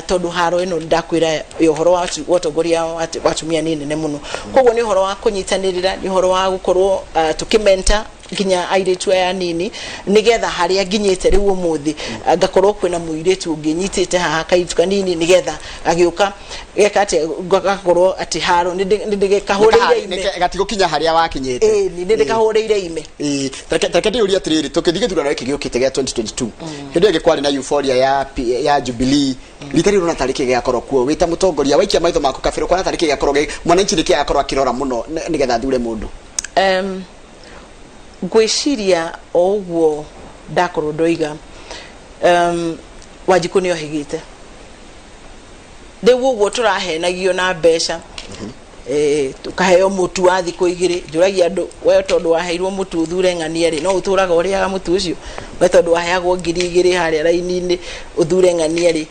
tondũ haro ĩno ndakwĩra ya ũhoro wa ũtongoria wa atumia nĩ nene mũno. Koguo nĩ ũhoro wa kũnyitanĩrĩra, nĩ ũhoro wa gũkorwo tũkĩmenta nginya airĩtu aya anini, nĩgetha harĩa nginyĩte rĩu ũmũthĩ, ngakorwo kwĩna mũirĩtu ũngĩ nyitĩte haha, kairĩtu kanini, nĩgetha agĩũka geka atĩa, gakorwo atĩ haro nĩ ndĩgĩkahũrĩire ime. Gatigũkinya harĩa wakinyĩte. Ĩĩ, nĩ ndĩkahũrĩire ime. Ĩĩ, tareke ndĩyũrie atĩrĩrĩ, tũkĩthiĩ gĩthurano gĩkĩ gĩũkĩte gĩa 2022, hĩndĩ ĩyo ĩngĩ kwarĩ na euphoria ya Jubilee, rita rĩrĩ ũrona tarĩ kĩ gĩgakorwo kuo? Wĩ ta mũtongoria, waikia maitho maku kabere, ũkona tarĩ kĩ gĩgakorwo mwananchi nĩ kĩ agakorwo akĩrora mũno nĩgetha athure mũndũ? Ngwĩciria o ũguo ndakorwo ndoiga, Wanjikũ nĩ ohĩgĩte. Rĩu ũguo tũrahenagio na mbeca, tukaheo mũtu wa thikũ 2. Njũragia andũ, we tondũ waheirwo mũtu ũthure ng'ania rĩ, no ũtũraga ũrĩaga mũtu ũcio? We tondũ waheagwo 2000 harĩa raini-inĩ ũthure ng'ania rĩ,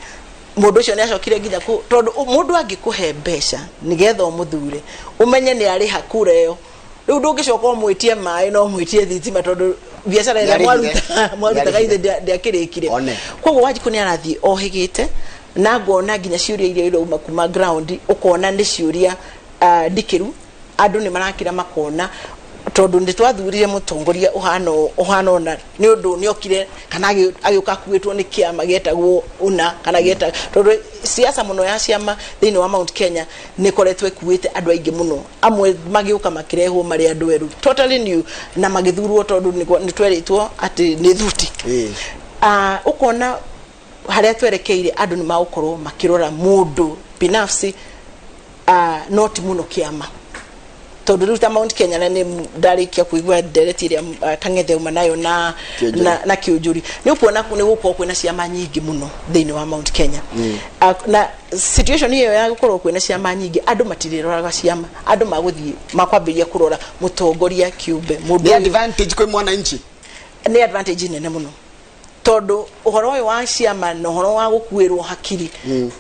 mũndũ ũcio nĩ acokire nginya tondũ mũndũ angĩkũhe mbeca nĩgetha ũmũthure, ũmenye nĩ arĩha kura ĩyo. Rĩu ndũngĩcoka ũmwĩtie maĩ no ũmwĩtie thitima, tondũ biacara ĩrĩa Nĩarĩhire. Mwarutaga Nĩarĩhire. ithe ndĩakĩrĩkire. One. Koguo Wanjikũ nĩ arathiĩ ohĩgĩte, na ngona nginya ciũria iria irauma kuma ground, ũkona nĩ ciũria ndikĩru. Andũ nĩ marakira makona tondũ nĩ twathurire mũtongoria ũhana ũũ, ũhana ũna, nĩ ũndũ nĩ okire kana agĩũka akuĩtwo nĩ kĩama gĩetagwo ũna kana gĩeta, tondũ siasa mũno ya ciama thĩinĩ wa Mount Kenya nĩ ĩkoretwo ĩkuĩte andũ aingĩ mũno. Amwe magĩũka makĩrehwo marĩ andũ erũ, totally new, na magĩthurwo tondũ nĩ twerĩtwo atĩ nĩ thuti. Ũkona harĩa twerekeire andũ nĩ magũkorwo makĩrora mũndũ binafsi, no ti mũno kĩama, tondũ rĩu ta Mount Kenya, na nĩ ndarĩkia kũigua ndereti ĩrĩa Kang'ethe auma nayo na Kĩũnjũri. na Kĩũnjũri, nĩ ũkuona nĩ gũkorwo kwĩna ciama nyingĩ mũno thĩinĩ wa Mount Kenya. Na situation ĩyo ya gũkorwo kwĩna ciama nyingĩ, andũ matirĩroraga ciama, andũ magũthiĩ makwambĩrĩria kũrora mũtongoria kĩũmbe, mũndũ Nĩ ũyũ. Advantage kwĩ mwananchi? Nĩ advantage nene mũno, tondũ ũhoro ũyũ wa ciama na ũhoro wa gũkuĩrwo hakiri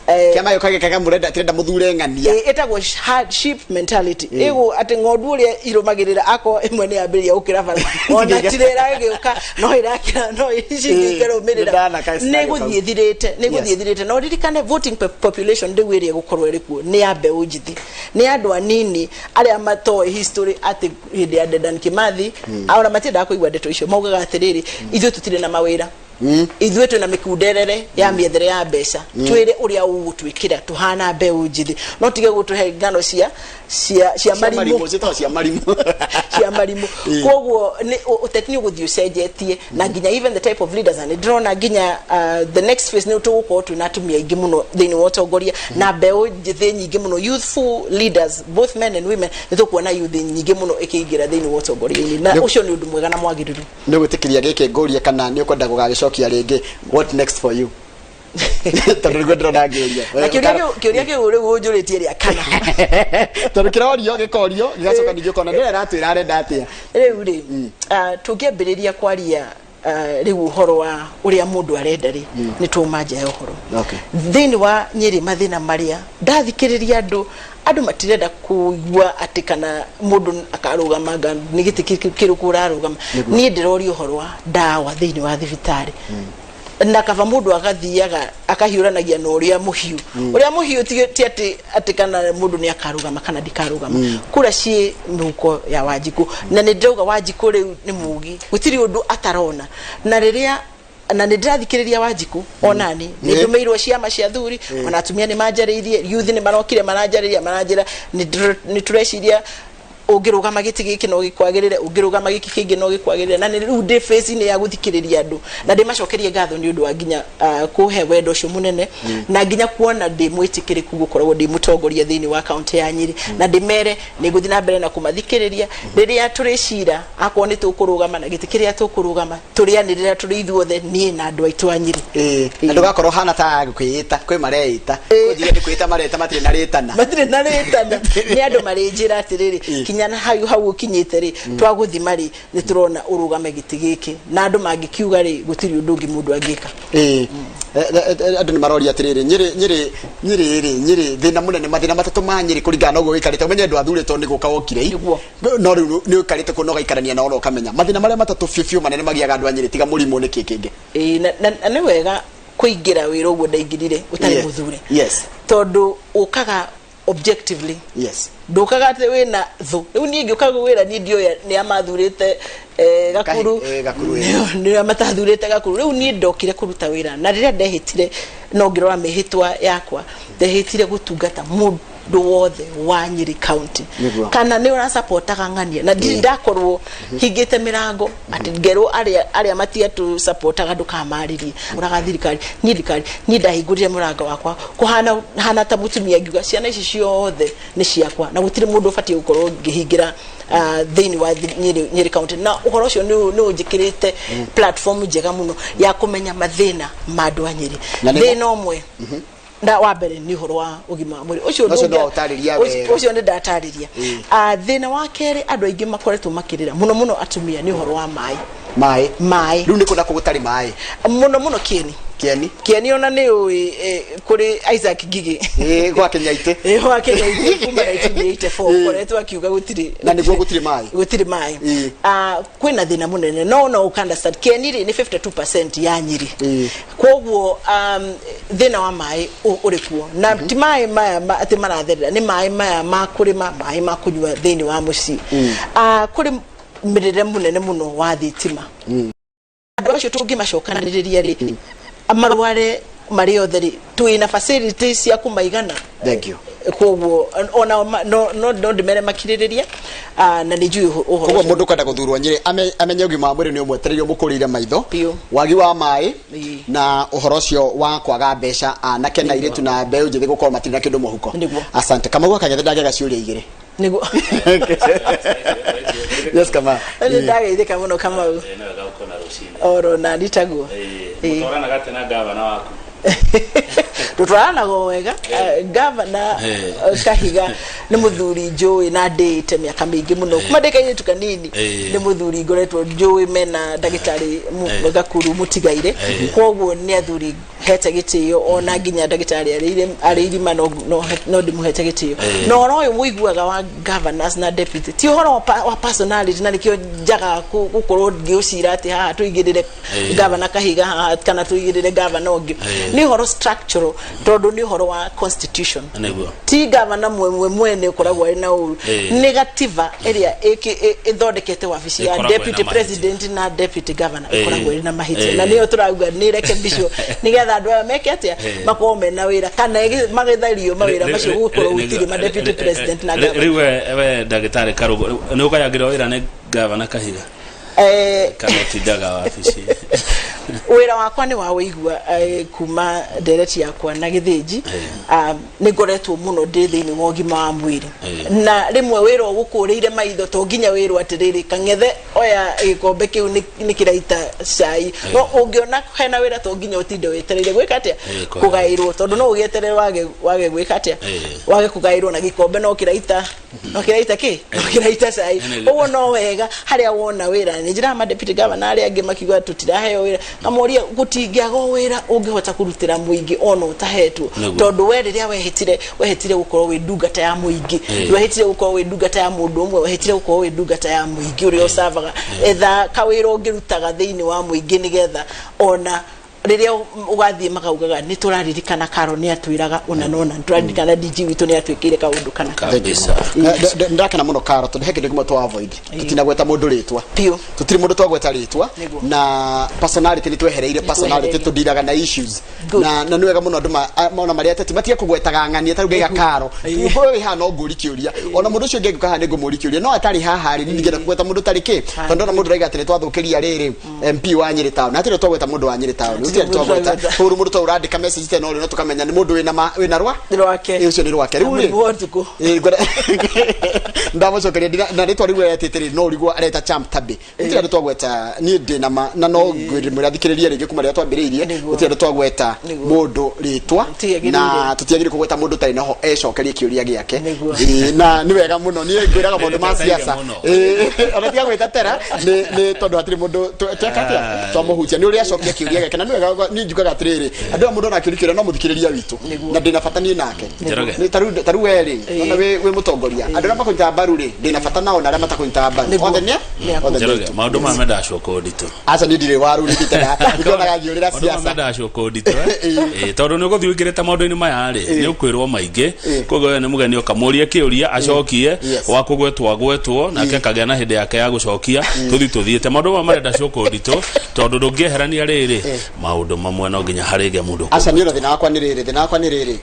Kĩama gĩũka gĩkaga mũrenda tirenda mũthure ng'ania. Ĩtagwo herd sheep mentality, ĩgũ atĩ ng'ondu ũrĩa irũmagĩrĩra, akorwo ĩmwe nĩ yambĩrĩria gũkĩra bara, ona tirĩra ĩgĩũka no ĩrakĩra, no ici ingĩ ikarũmĩrĩra. Nĩ Nĩ gũthiĩ thirĩte, nĩ gũthiĩ thirĩte. Na ũririkane voting population rĩu ĩrĩa ĩgũkorwo ĩrĩ kuo nĩ ya mbeũ njĩthĩ, nĩ andũ anini arĩa matoĩ history atĩ hĩndĩ ya Dedan Kimathi, ona matiendaga kũigua ndeto icio. Maugaga atĩrĩrĩ, ithuĩ tũtirĩ na mawĩra, ithuĩ twĩna mĩkunderere ya mĩethere ya mbeca, twĩre ũrĩa ũgũtwĩkĩra tũhana mbeũ njĩthĩ, no tige gũtũhe ng'ano cia marimũ. Ciĩtagwo cia marimũ. Cia marimũ. Koguo nĩ ũteti nĩ ũgũthiĩ ũcenjetie, na nginya even the type of leaders, na nĩ ndĩrona nginya the next phase nĩ tũgũkorwo twĩna atumia aingĩ mũno thĩinĩ wa ũtongoria na mbeũ njĩthĩ nyingĩ mũno, youthful leaders, both men and women. Nĩ tũkuona youth nyingĩ mũno ĩkĩingĩra thĩinĩ wa ũtongoria-inĩ, na ũcio nĩ ũndũ mwega na mwagĩrĩru. Nĩ gwĩtĩkĩria gĩkĩ ngũrie, kana nĩ ũkwenda gũgagĩcokia rĩngĩ, what next for you? Tondũ nĩguo ndĩrona ngĩũria. Na kĩũria kĩu rĩu ũnjũrĩtie rĩa kana. Tondũ kĩrorio gĩkorio gĩgacoka ningĩ ũkona ndĩrĩa ĩratwĩra arenda atĩa. Rĩu rĩ, tũngĩambĩrĩria kwaria Rĩu ũhoro wa ũrĩa mũndũ arenda rĩ, nĩ twauma nja ya ũhoro. Thĩinĩ wa Nyĩrĩ, mathĩna marĩa ndathikĩrĩria andũ, andũ matirenda kũigua atĩ kana mũndũ akarũgama nga nĩ gĩtĩ kĩrĩkũ ũrarũgama. Niĩ ndĩroria ũhoro wa ndawa thĩinĩ wa thibitarĩ, na kaba mũndũ agathiaga akahiũranagia na ũrĩa mũhiũ, ũrĩa mũhiũ ti atĩ kana mũndũ nĩ akarũgama kana ndikarũgama. Kura ciĩ mĩhuko ya Wanjikũ, na nĩ ndĩrauga Wanjikũ rĩu nĩ mũgi, gũtirĩ ũndũ atarona. Na rĩrĩa na nĩ ndĩrathikĩrĩria Wanjikũ, onani nĩ ndũmĩirwo ciama cia thuri, ona atumia nĩ manjarĩirie, youth nĩ marokire maranjarĩria, maranjĩra nĩ tũreciria ũngĩrũgama gĩtĩ gĩkĩ no gĩkwagĩrĩre, ũngĩrũgama gĩkĩ kĩngĩ no gĩkwagĩrĩre. Na nĩ rĩu ndĩ phase-inĩ ya gũthikĩrĩria andũ, na ndĩmacokerie ngatho nĩ ũndũ wa nginya kũhe wendo ũcio mũnene, na nginya kuona ndĩ mwĩtĩkĩrĩku gũkoragwo ndĩ mũtongoria thĩinĩ wa kaunti ya Nyĩrĩ. Na ndĩmere nĩ ngũthiĩ na mbere na kũmathikĩrĩria rĩrĩa tũrĩcira, akorwo nĩ tũkũrũgama na gĩtĩ kĩrĩa tũkũrũgama, tũrĩanĩrĩra tũrĩ ithuothe, niĩ na andũ aitũ a Nyĩrĩ. Ĩĩ, na ndũgakorwo hana ta kwĩĩta, kwĩ mareĩta, kwĩ nĩ kwĩĩta mareta, matirĩ na rĩtana. Matirĩ na rĩtana, nĩ andũ marĩnjĩra atĩrĩrĩ, kinya na hau hau ũkinyĩte rĩ, twagũthima rĩ, nĩ tũrona ũrũgame gĩtĩ gĩkĩ. Na andũ mangĩkiuga rĩ, gũtirĩ ũndũ ũngĩ mũndũ angĩka. Ĩĩ. Andũ nĩ maroria atĩrĩrĩ, Nyĩrĩ, Nyĩrĩ, Nyĩrĩ rĩ, Nyĩrĩ thĩna mũnene, mathĩna matatũ ma Nyĩrĩ kũringana na ũguo wĩikarĩte, ũmenye ndwathurĩtwo nĩ gũka wokire i. No rĩu nĩ ũikarĩte kuo na ũgaikarania nao na ũkamenya mathĩna marĩa matatũ biũ biũ manene magiaga andũ a Nyĩrĩ tiga mũrimũ nĩ kĩ kĩngĩ? Ĩĩ, na nĩ wega kũingĩra wĩra ũguo ndaingĩrire ũtarĩ mũthure, tondũ ũkaga objectively. Ndũkaga atĩ wĩna thũ. Rĩu niĩ ngĩũka wĩra, niĩ ndioĩ nĩ amathurĩte Gakuru. Gakuru. Nĩ matathurĩte Gakuru. Rĩu niĩ ndokire kũruta wĩra, na rĩrĩa ndehĩtire, no ngĩrora mĩhĩtwa yakwa, ndehĩtire gũtungata mũndũ wothe wa Nyĩrĩ County, kana nĩ ũrasapotaga ng'ania, na ndirĩ ndakorwo hingĩte mĩrango atĩ ngerwo arĩa matiatũsapotaga ndũkamarĩrie ũraga thirikari. Niĩ thirikari, niĩ ndahingũrire mũrango wakwa kũhana hana ta mũtumia, ngiuga ciana ici ciothe nĩ ciakwa, na gũtirĩ mũndũ ũbatiĩ gũkorwo ngĩhingĩra thĩinĩ wa Nyĩrĩ County. Na ũhoro ũcio nĩ ũnjĩkĩrĩte platform njega mũno ya kũmenya mathĩna ma andũ a Nyĩrĩ. Na nĩmo? Thĩna ũmwe na wa mbere nĩ ũhoro wa ũgima wa mwĩrĩ ũcio. Ũcio no ũtarĩria wega. Ũcio nĩ ndatarĩria. Thĩna wa kerĩ andũ aingĩ makoretwo makĩrĩra mũno mũno, atumia, nĩ ũhoro wa maĩ. Maĩ. Maĩ. Rĩu nĩ kũ na kũ gũtarĩ maĩ? Mũno mũno Kĩeni. Kĩeni. Kĩeni, ona nĩ ũĩ kũrĩ Isaac Ngigĩ. Ĩĩ, gwa Kĩnyaitĩ. Ĩĩ, gwa Kĩnyaitĩ kuma 1984 ũkoretwo akiuga gũtirĩ. Na nĩguo gũtirĩ maĩ. Gũtirĩ maĩ. Kwĩna thĩna mũnene, no ũka understand Kĩeni rĩ, nĩ 52% ya Nyĩrĩ. Koguo thĩna wa maĩ ũrĩ kuo, na ti maĩ maya atĩ maratherera, nĩ maĩ maya ma kũrĩma, maĩ ma kũnyua thĩinĩ wa mũciĩ. Kũrĩ mĩrĩre mũnene mũno wa thitima. Andũ acio tũngĩmacokanĩrĩria rĩ, marware marĩ othe rĩ, twĩna facility cia kũmaigana? Thank you. Koguo ona no ndĩmere makirĩrĩrie, na nĩ njũĩ ũhoro Koguo ũcio. Mũndũ kwenda gũthurwo Nyĩrĩ amenye ũgima wa mwĩrĩ nĩ ũmwetereire ũmũkũrĩire maitho. Biũ. Wagi wa maĩ na ũhoro ũcio wa kwaga mbeca, anake na airĩtu na mbeũ njĩthĩ gũkorwo matirĩ na kĩndũ mũhuko. Asante Kamau, akagethĩ ndagega ciũria igĩrĩ. Nĩguo. Yes, Kamau. Nĩ ndageithĩka mũno, Kamau. Nĩ wega gũkona rũcinĩ. Oro na nitaguo. Mũtwaranaga atĩa na gavana waku? Tũtwaranaga o wega. Gavana Kahiga nĩ mũthuri njũĩ na ndĩĩte mĩaka mĩingĩ mũno, kuma ndĩ kairĩtu kanini. Nĩ mũthuri ngoretwo njũĩ mena ndagĩtarĩ Gakuru mũtigaire, koguo nĩ athuri hete gĩtĩo, ona nginya ndagĩtarĩ arĩ irima no ndĩmũhete gĩtĩo. Na ũhoro ũyũ mũiguaga wa governors na deputy ti ũhoro wa personality, na nĩkĩo njagaga gũkorwo ngĩũcira atĩ haha tũigĩrĩre governor Kahiga haha kana tũigĩrĩre governor ũngĩ. Nĩ ũhoro structural, tondũ nĩ ũhoro wa constitution. Ti gavana mwe mwene ũkoragwo arĩ na ũru, nĩ gatiba ĩrĩa ĩthondekete wabici ya Ĩkoragwo ĩna deputy mahĩtia. president na deputy governor ĩkoragwo ĩrĩ na mahĩtia, na nĩyo tũrauga nĩ rekebicwo nĩgetha andũ aya meke atĩa, makorwo mena wĩra kana magĩthario mawĩra macio, gũkorwo gũtirĩ ma deputy president na governor. Rĩu we ndagĩtarĩ Karũgũ, nĩ ũgayagĩrwo wĩra nĩ gavana Kahiga kana ũtindaga wabici? Wĩra wakwa nĩ wa wĩigua kuma ndereti yakwa na Gĩthĩnji. Nĩ ngoretwo mũno ndĩ thĩinĩ wa ũgima wa mwĩrĩ, na rĩmwe wĩra ũgũkũrĩire maitho to nginya wĩrwo atĩrĩrĩ, "Kang'ethe, oya gĩkombe kĩu, nĩ kĩraita cai." No ũngĩona hena wĩra, to nginya ũtinde wetereire gwĩka atĩa? Kũgaĩrwo, tondũ no ũgĩeterere wage gwĩka atĩa? Wage kũgaĩrwo, na gĩkombe no kĩraita kĩ no kĩraita cai. Ũguo no wega harĩa wona wĩra. Nĩ njĩraga ma deputy governor arĩa angĩ makiuga tũtiraheo wĩra, ngamoria gũtingĩaga o wĩra ũngĩhota kũrutĩra mũingĩ ona ũtahetwo. Tondũ we rĩrĩa wehĩtire gũkorwo wĩ ndungata ya mũingĩ, ndwehĩtire gũkorwo wĩ ndungata ya mũndũ ũmwe, wehĩtire gũkorwo wĩ ndungata ya mũingĩ ũrĩa ũcavaga. Etha kawĩra ũngĩrutaga thĩinĩ wa mũingĩ, nĩgetha ona rĩrĩa ũgathiĩ makaugaga, "Nĩ tũraririkana Karo nĩ atwĩraga ũna nona, nĩ tũraririkana DG witũ nĩ atwĩkĩire kaũndũ kana." Kabisa. Ndakena mũno, Karo, tondũ he kĩndũ kĩmwe twa avoid, tũtinagweta mũndũ rĩtwa. Biũ. Tũtirĩ mũndũ twagweta rĩtwa. Na personality nĩ twehereire personality. Twehereire. Tũndiraga na issues. Na nĩ wega mũno andũ mona marĩa ateti matige kũgwetaga ng'ania. Tarĩu ngaiga Karo ũyũ wĩ haha no ngũri kĩũria, ona mũndũ ũcio ũngĩ angĩũka haha nĩ ngũmũri kĩũria, no atarĩ haha rĩ, ningĩenda kũgweta mũndũ tarĩ kĩ, tondũ ndona mũndũ araiga atĩ nĩ twathũkĩria rĩrĩ MP wa Nyĩrĩ town, na hatirĩ twagweta mũndũ wa Nyĩrĩ town, gũtirĩ twagweta. Koguo mũndũ ta ũrandĩka message tena ũrĩ no tũkamenya nĩ mũndũ wĩna rwa Rwake. Ĩ, ũcio nĩ rwake rĩu rĩ. Mũrimũ wa ũtukũ. Ĩ, ndamũcokeria na rĩtwa rĩu aretĩte rĩ, no ũrigwo areta Champ Tabi. Gũtirĩ andũ twagweta, niĩ ndĩ na ma na no ngwĩra thikĩrĩrie rĩngĩ kuma rĩrĩa twambĩrĩirie. Gũtirĩ andũ twagweta mũndũ rĩtwa. Tũtiagĩrĩire. Na tũtiagĩrĩire kũgweta mũndũ ũtarĩ naho ecokerie kĩũria gĩake. Ĩ, na nĩ wega mũno, niĩ ngwĩraga maũndũ ma Nĩrĩteteire siasa. mũno. Ĩ, ona tiga gwĩtetera nĩ tondũ hatirĩ mũndũ tweka atĩa twamũhutia, nĩ ũrĩa acokia kĩũria gĩake, na nĩ wega. Niĩ njugaga atĩrĩrĩ, andũ aya mũndũ ona akĩũria kĩũria no mũthikĩrĩria witũ, na ndĩna bata niĩ nake. Njoroge. Nĩ tarĩu we rĩ, ona wĩ mũtongoria, andũ arĩa makũnyitaga mbaru rĩ, ndĩna bata nao, na arĩa matakũnyitaga mbaru othe nĩ Nĩ aku. othe nĩ Njoroge, aitũ. maũndũ maya mendaga cuka ũnditũ. Aca, niĩ ndirĩ waru rĩkĩte na nĩkĩonaga ngĩũrĩra Maũndũ maya siasa. mendaga cuka ũnditũ, eh? Ĩ, tondũ nĩ ũgũthiĩ ũingĩrĩte maũndũ-inĩ maya rĩ, nĩ ũkwĩrwo maingĩ. Koguo we nĩ mũgeni, ũkamũria kĩũria acokie. Wa kũgwetwo agwetwo nake akagĩa na hĩndĩ yake ya gũcokia. Tũthiĩ tũthiĩte, maũndũ maya marenda cuka ũnditũ, tondũ ndũngĩeherania rĩrĩ maũndũ mamwe, no nginya harĩge mũndũ. Aca, niĩ ona thĩna wakwa nĩ rĩrĩ, thĩna wakwa nĩ rĩrĩ,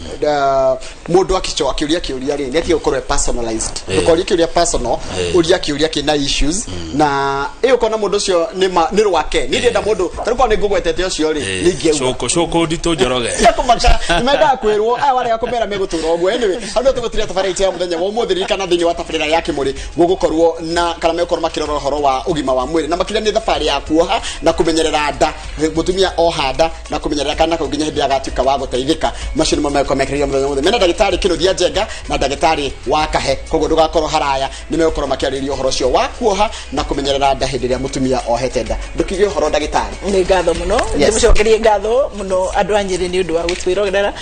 mũndũ akĩũria kĩũria rĩ, nĩ atige gũkorwo e personalized. Ndũkorie kĩũria personal, ũria kĩũria kĩna issues, na ĩ ũkona mũndũ ũcio nĩ rwake. Niĩ ndĩrenda mũndũ tarĩu korwo nĩ ngũgwetete ũcio rĩ, nĩ ingĩauga. Cuka ũnditũ, Njoroge. Kũmaka nĩmendaga kwĩrwo aya, warega kũmera megũtũra ũguo. Anyway, hau nĩho tũgũtiria tabarĩra itũ ya mũthenya wa ũmũthĩ. Ririkana thĩinĩ wa tabarĩra ya Kĩmũrĩ gũgũkorwo na kana megũkorwo makĩrora ũhoro wa ũgima wa mwĩrĩ, na makĩria nĩ thabarĩ ya kuoha na kũmenyerera nda, mũtumia oha nda na kũmenyerera kana kau nginya hĩndĩ agatuĩka wa gũteithĩka. Macio nĩmo megũkorwo mekĩrĩirio mũthenya wa ũmũthĩ mena ndagĩtarĩ Kĩnũthia Njenga na ndagĩtarĩ wa Kahe. Koguo ndũgakorwo haraya, nĩ megũkorwo makĩarĩrĩria ũhoro ũcio wa kuoha na kũmenyerera nda hĩndĩ ĩrĩa mũtumia ohete nda. Ndũkige ũhoro, ndagĩtarĩ. Nĩ ngatho mũno. Ndĩmũcokerie ngatho mũno andũ a Nyĩrĩ nĩ ũndũ wa gũtwĩrorera,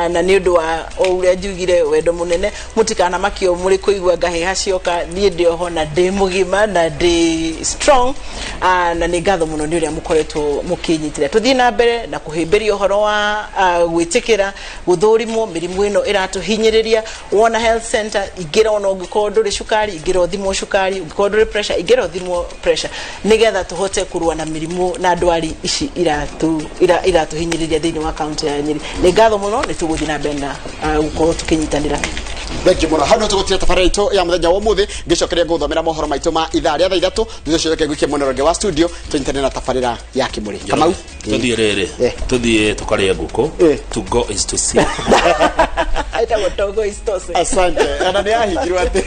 na nĩ ũndũ wa o ũrĩa njugire wendo mũnene. Mũtikanamakio mũrĩ kũigua ngahĩha cioka, niĩ ndĩ oho na ndĩ mũgima na ndĩ strong. Na nĩ ngatho mũno nĩ ũrĩa mũkoretwo mũkĩnyitĩra. Tũthiĩ na mbere na kũhĩmbĩria ũhoro wa gwĩtĩkĩra gũthũrimwo mĩrimũ ĩno ĩratũhinyĩrĩria. Wona health center, ingĩra, ona ũngĩkorwo ndũrĩ cukari, ingĩra ũthimwo cukari, ũngĩkorwo ndũrĩ pressure, ingĩra ũthimwo pressure, nĩgetha tũhote kũrũa na mĩrimũ na ndwari ici iratũhinyĩrĩria thĩinĩ wa kaunti ya Nyĩrĩ. Nĩ ngatho mũno, nĩ tũgũthiĩ na mbere na gũkorwo tũkĩnyitanĩra. Thank you mũno. Hau no tũgũtira tabarĩra itũ ya mũthenya wa ũmũthĩ. Ngĩcokeria ngũthomera mohoro maitũ ma ithaa rĩa thaa 3. Thutha ũcio reke ngũikie mwena ũrĩa wa studio, tũnyitane na tabarĩra ya Kĩmũrĩ. Kamau. Tũthiĩ rĩrĩ, tũthiĩ tũkarĩe ngũkũ. To go is to see. Ĩtagwo Togo Istose. Asante, ona nĩ yahingirwo atĩ.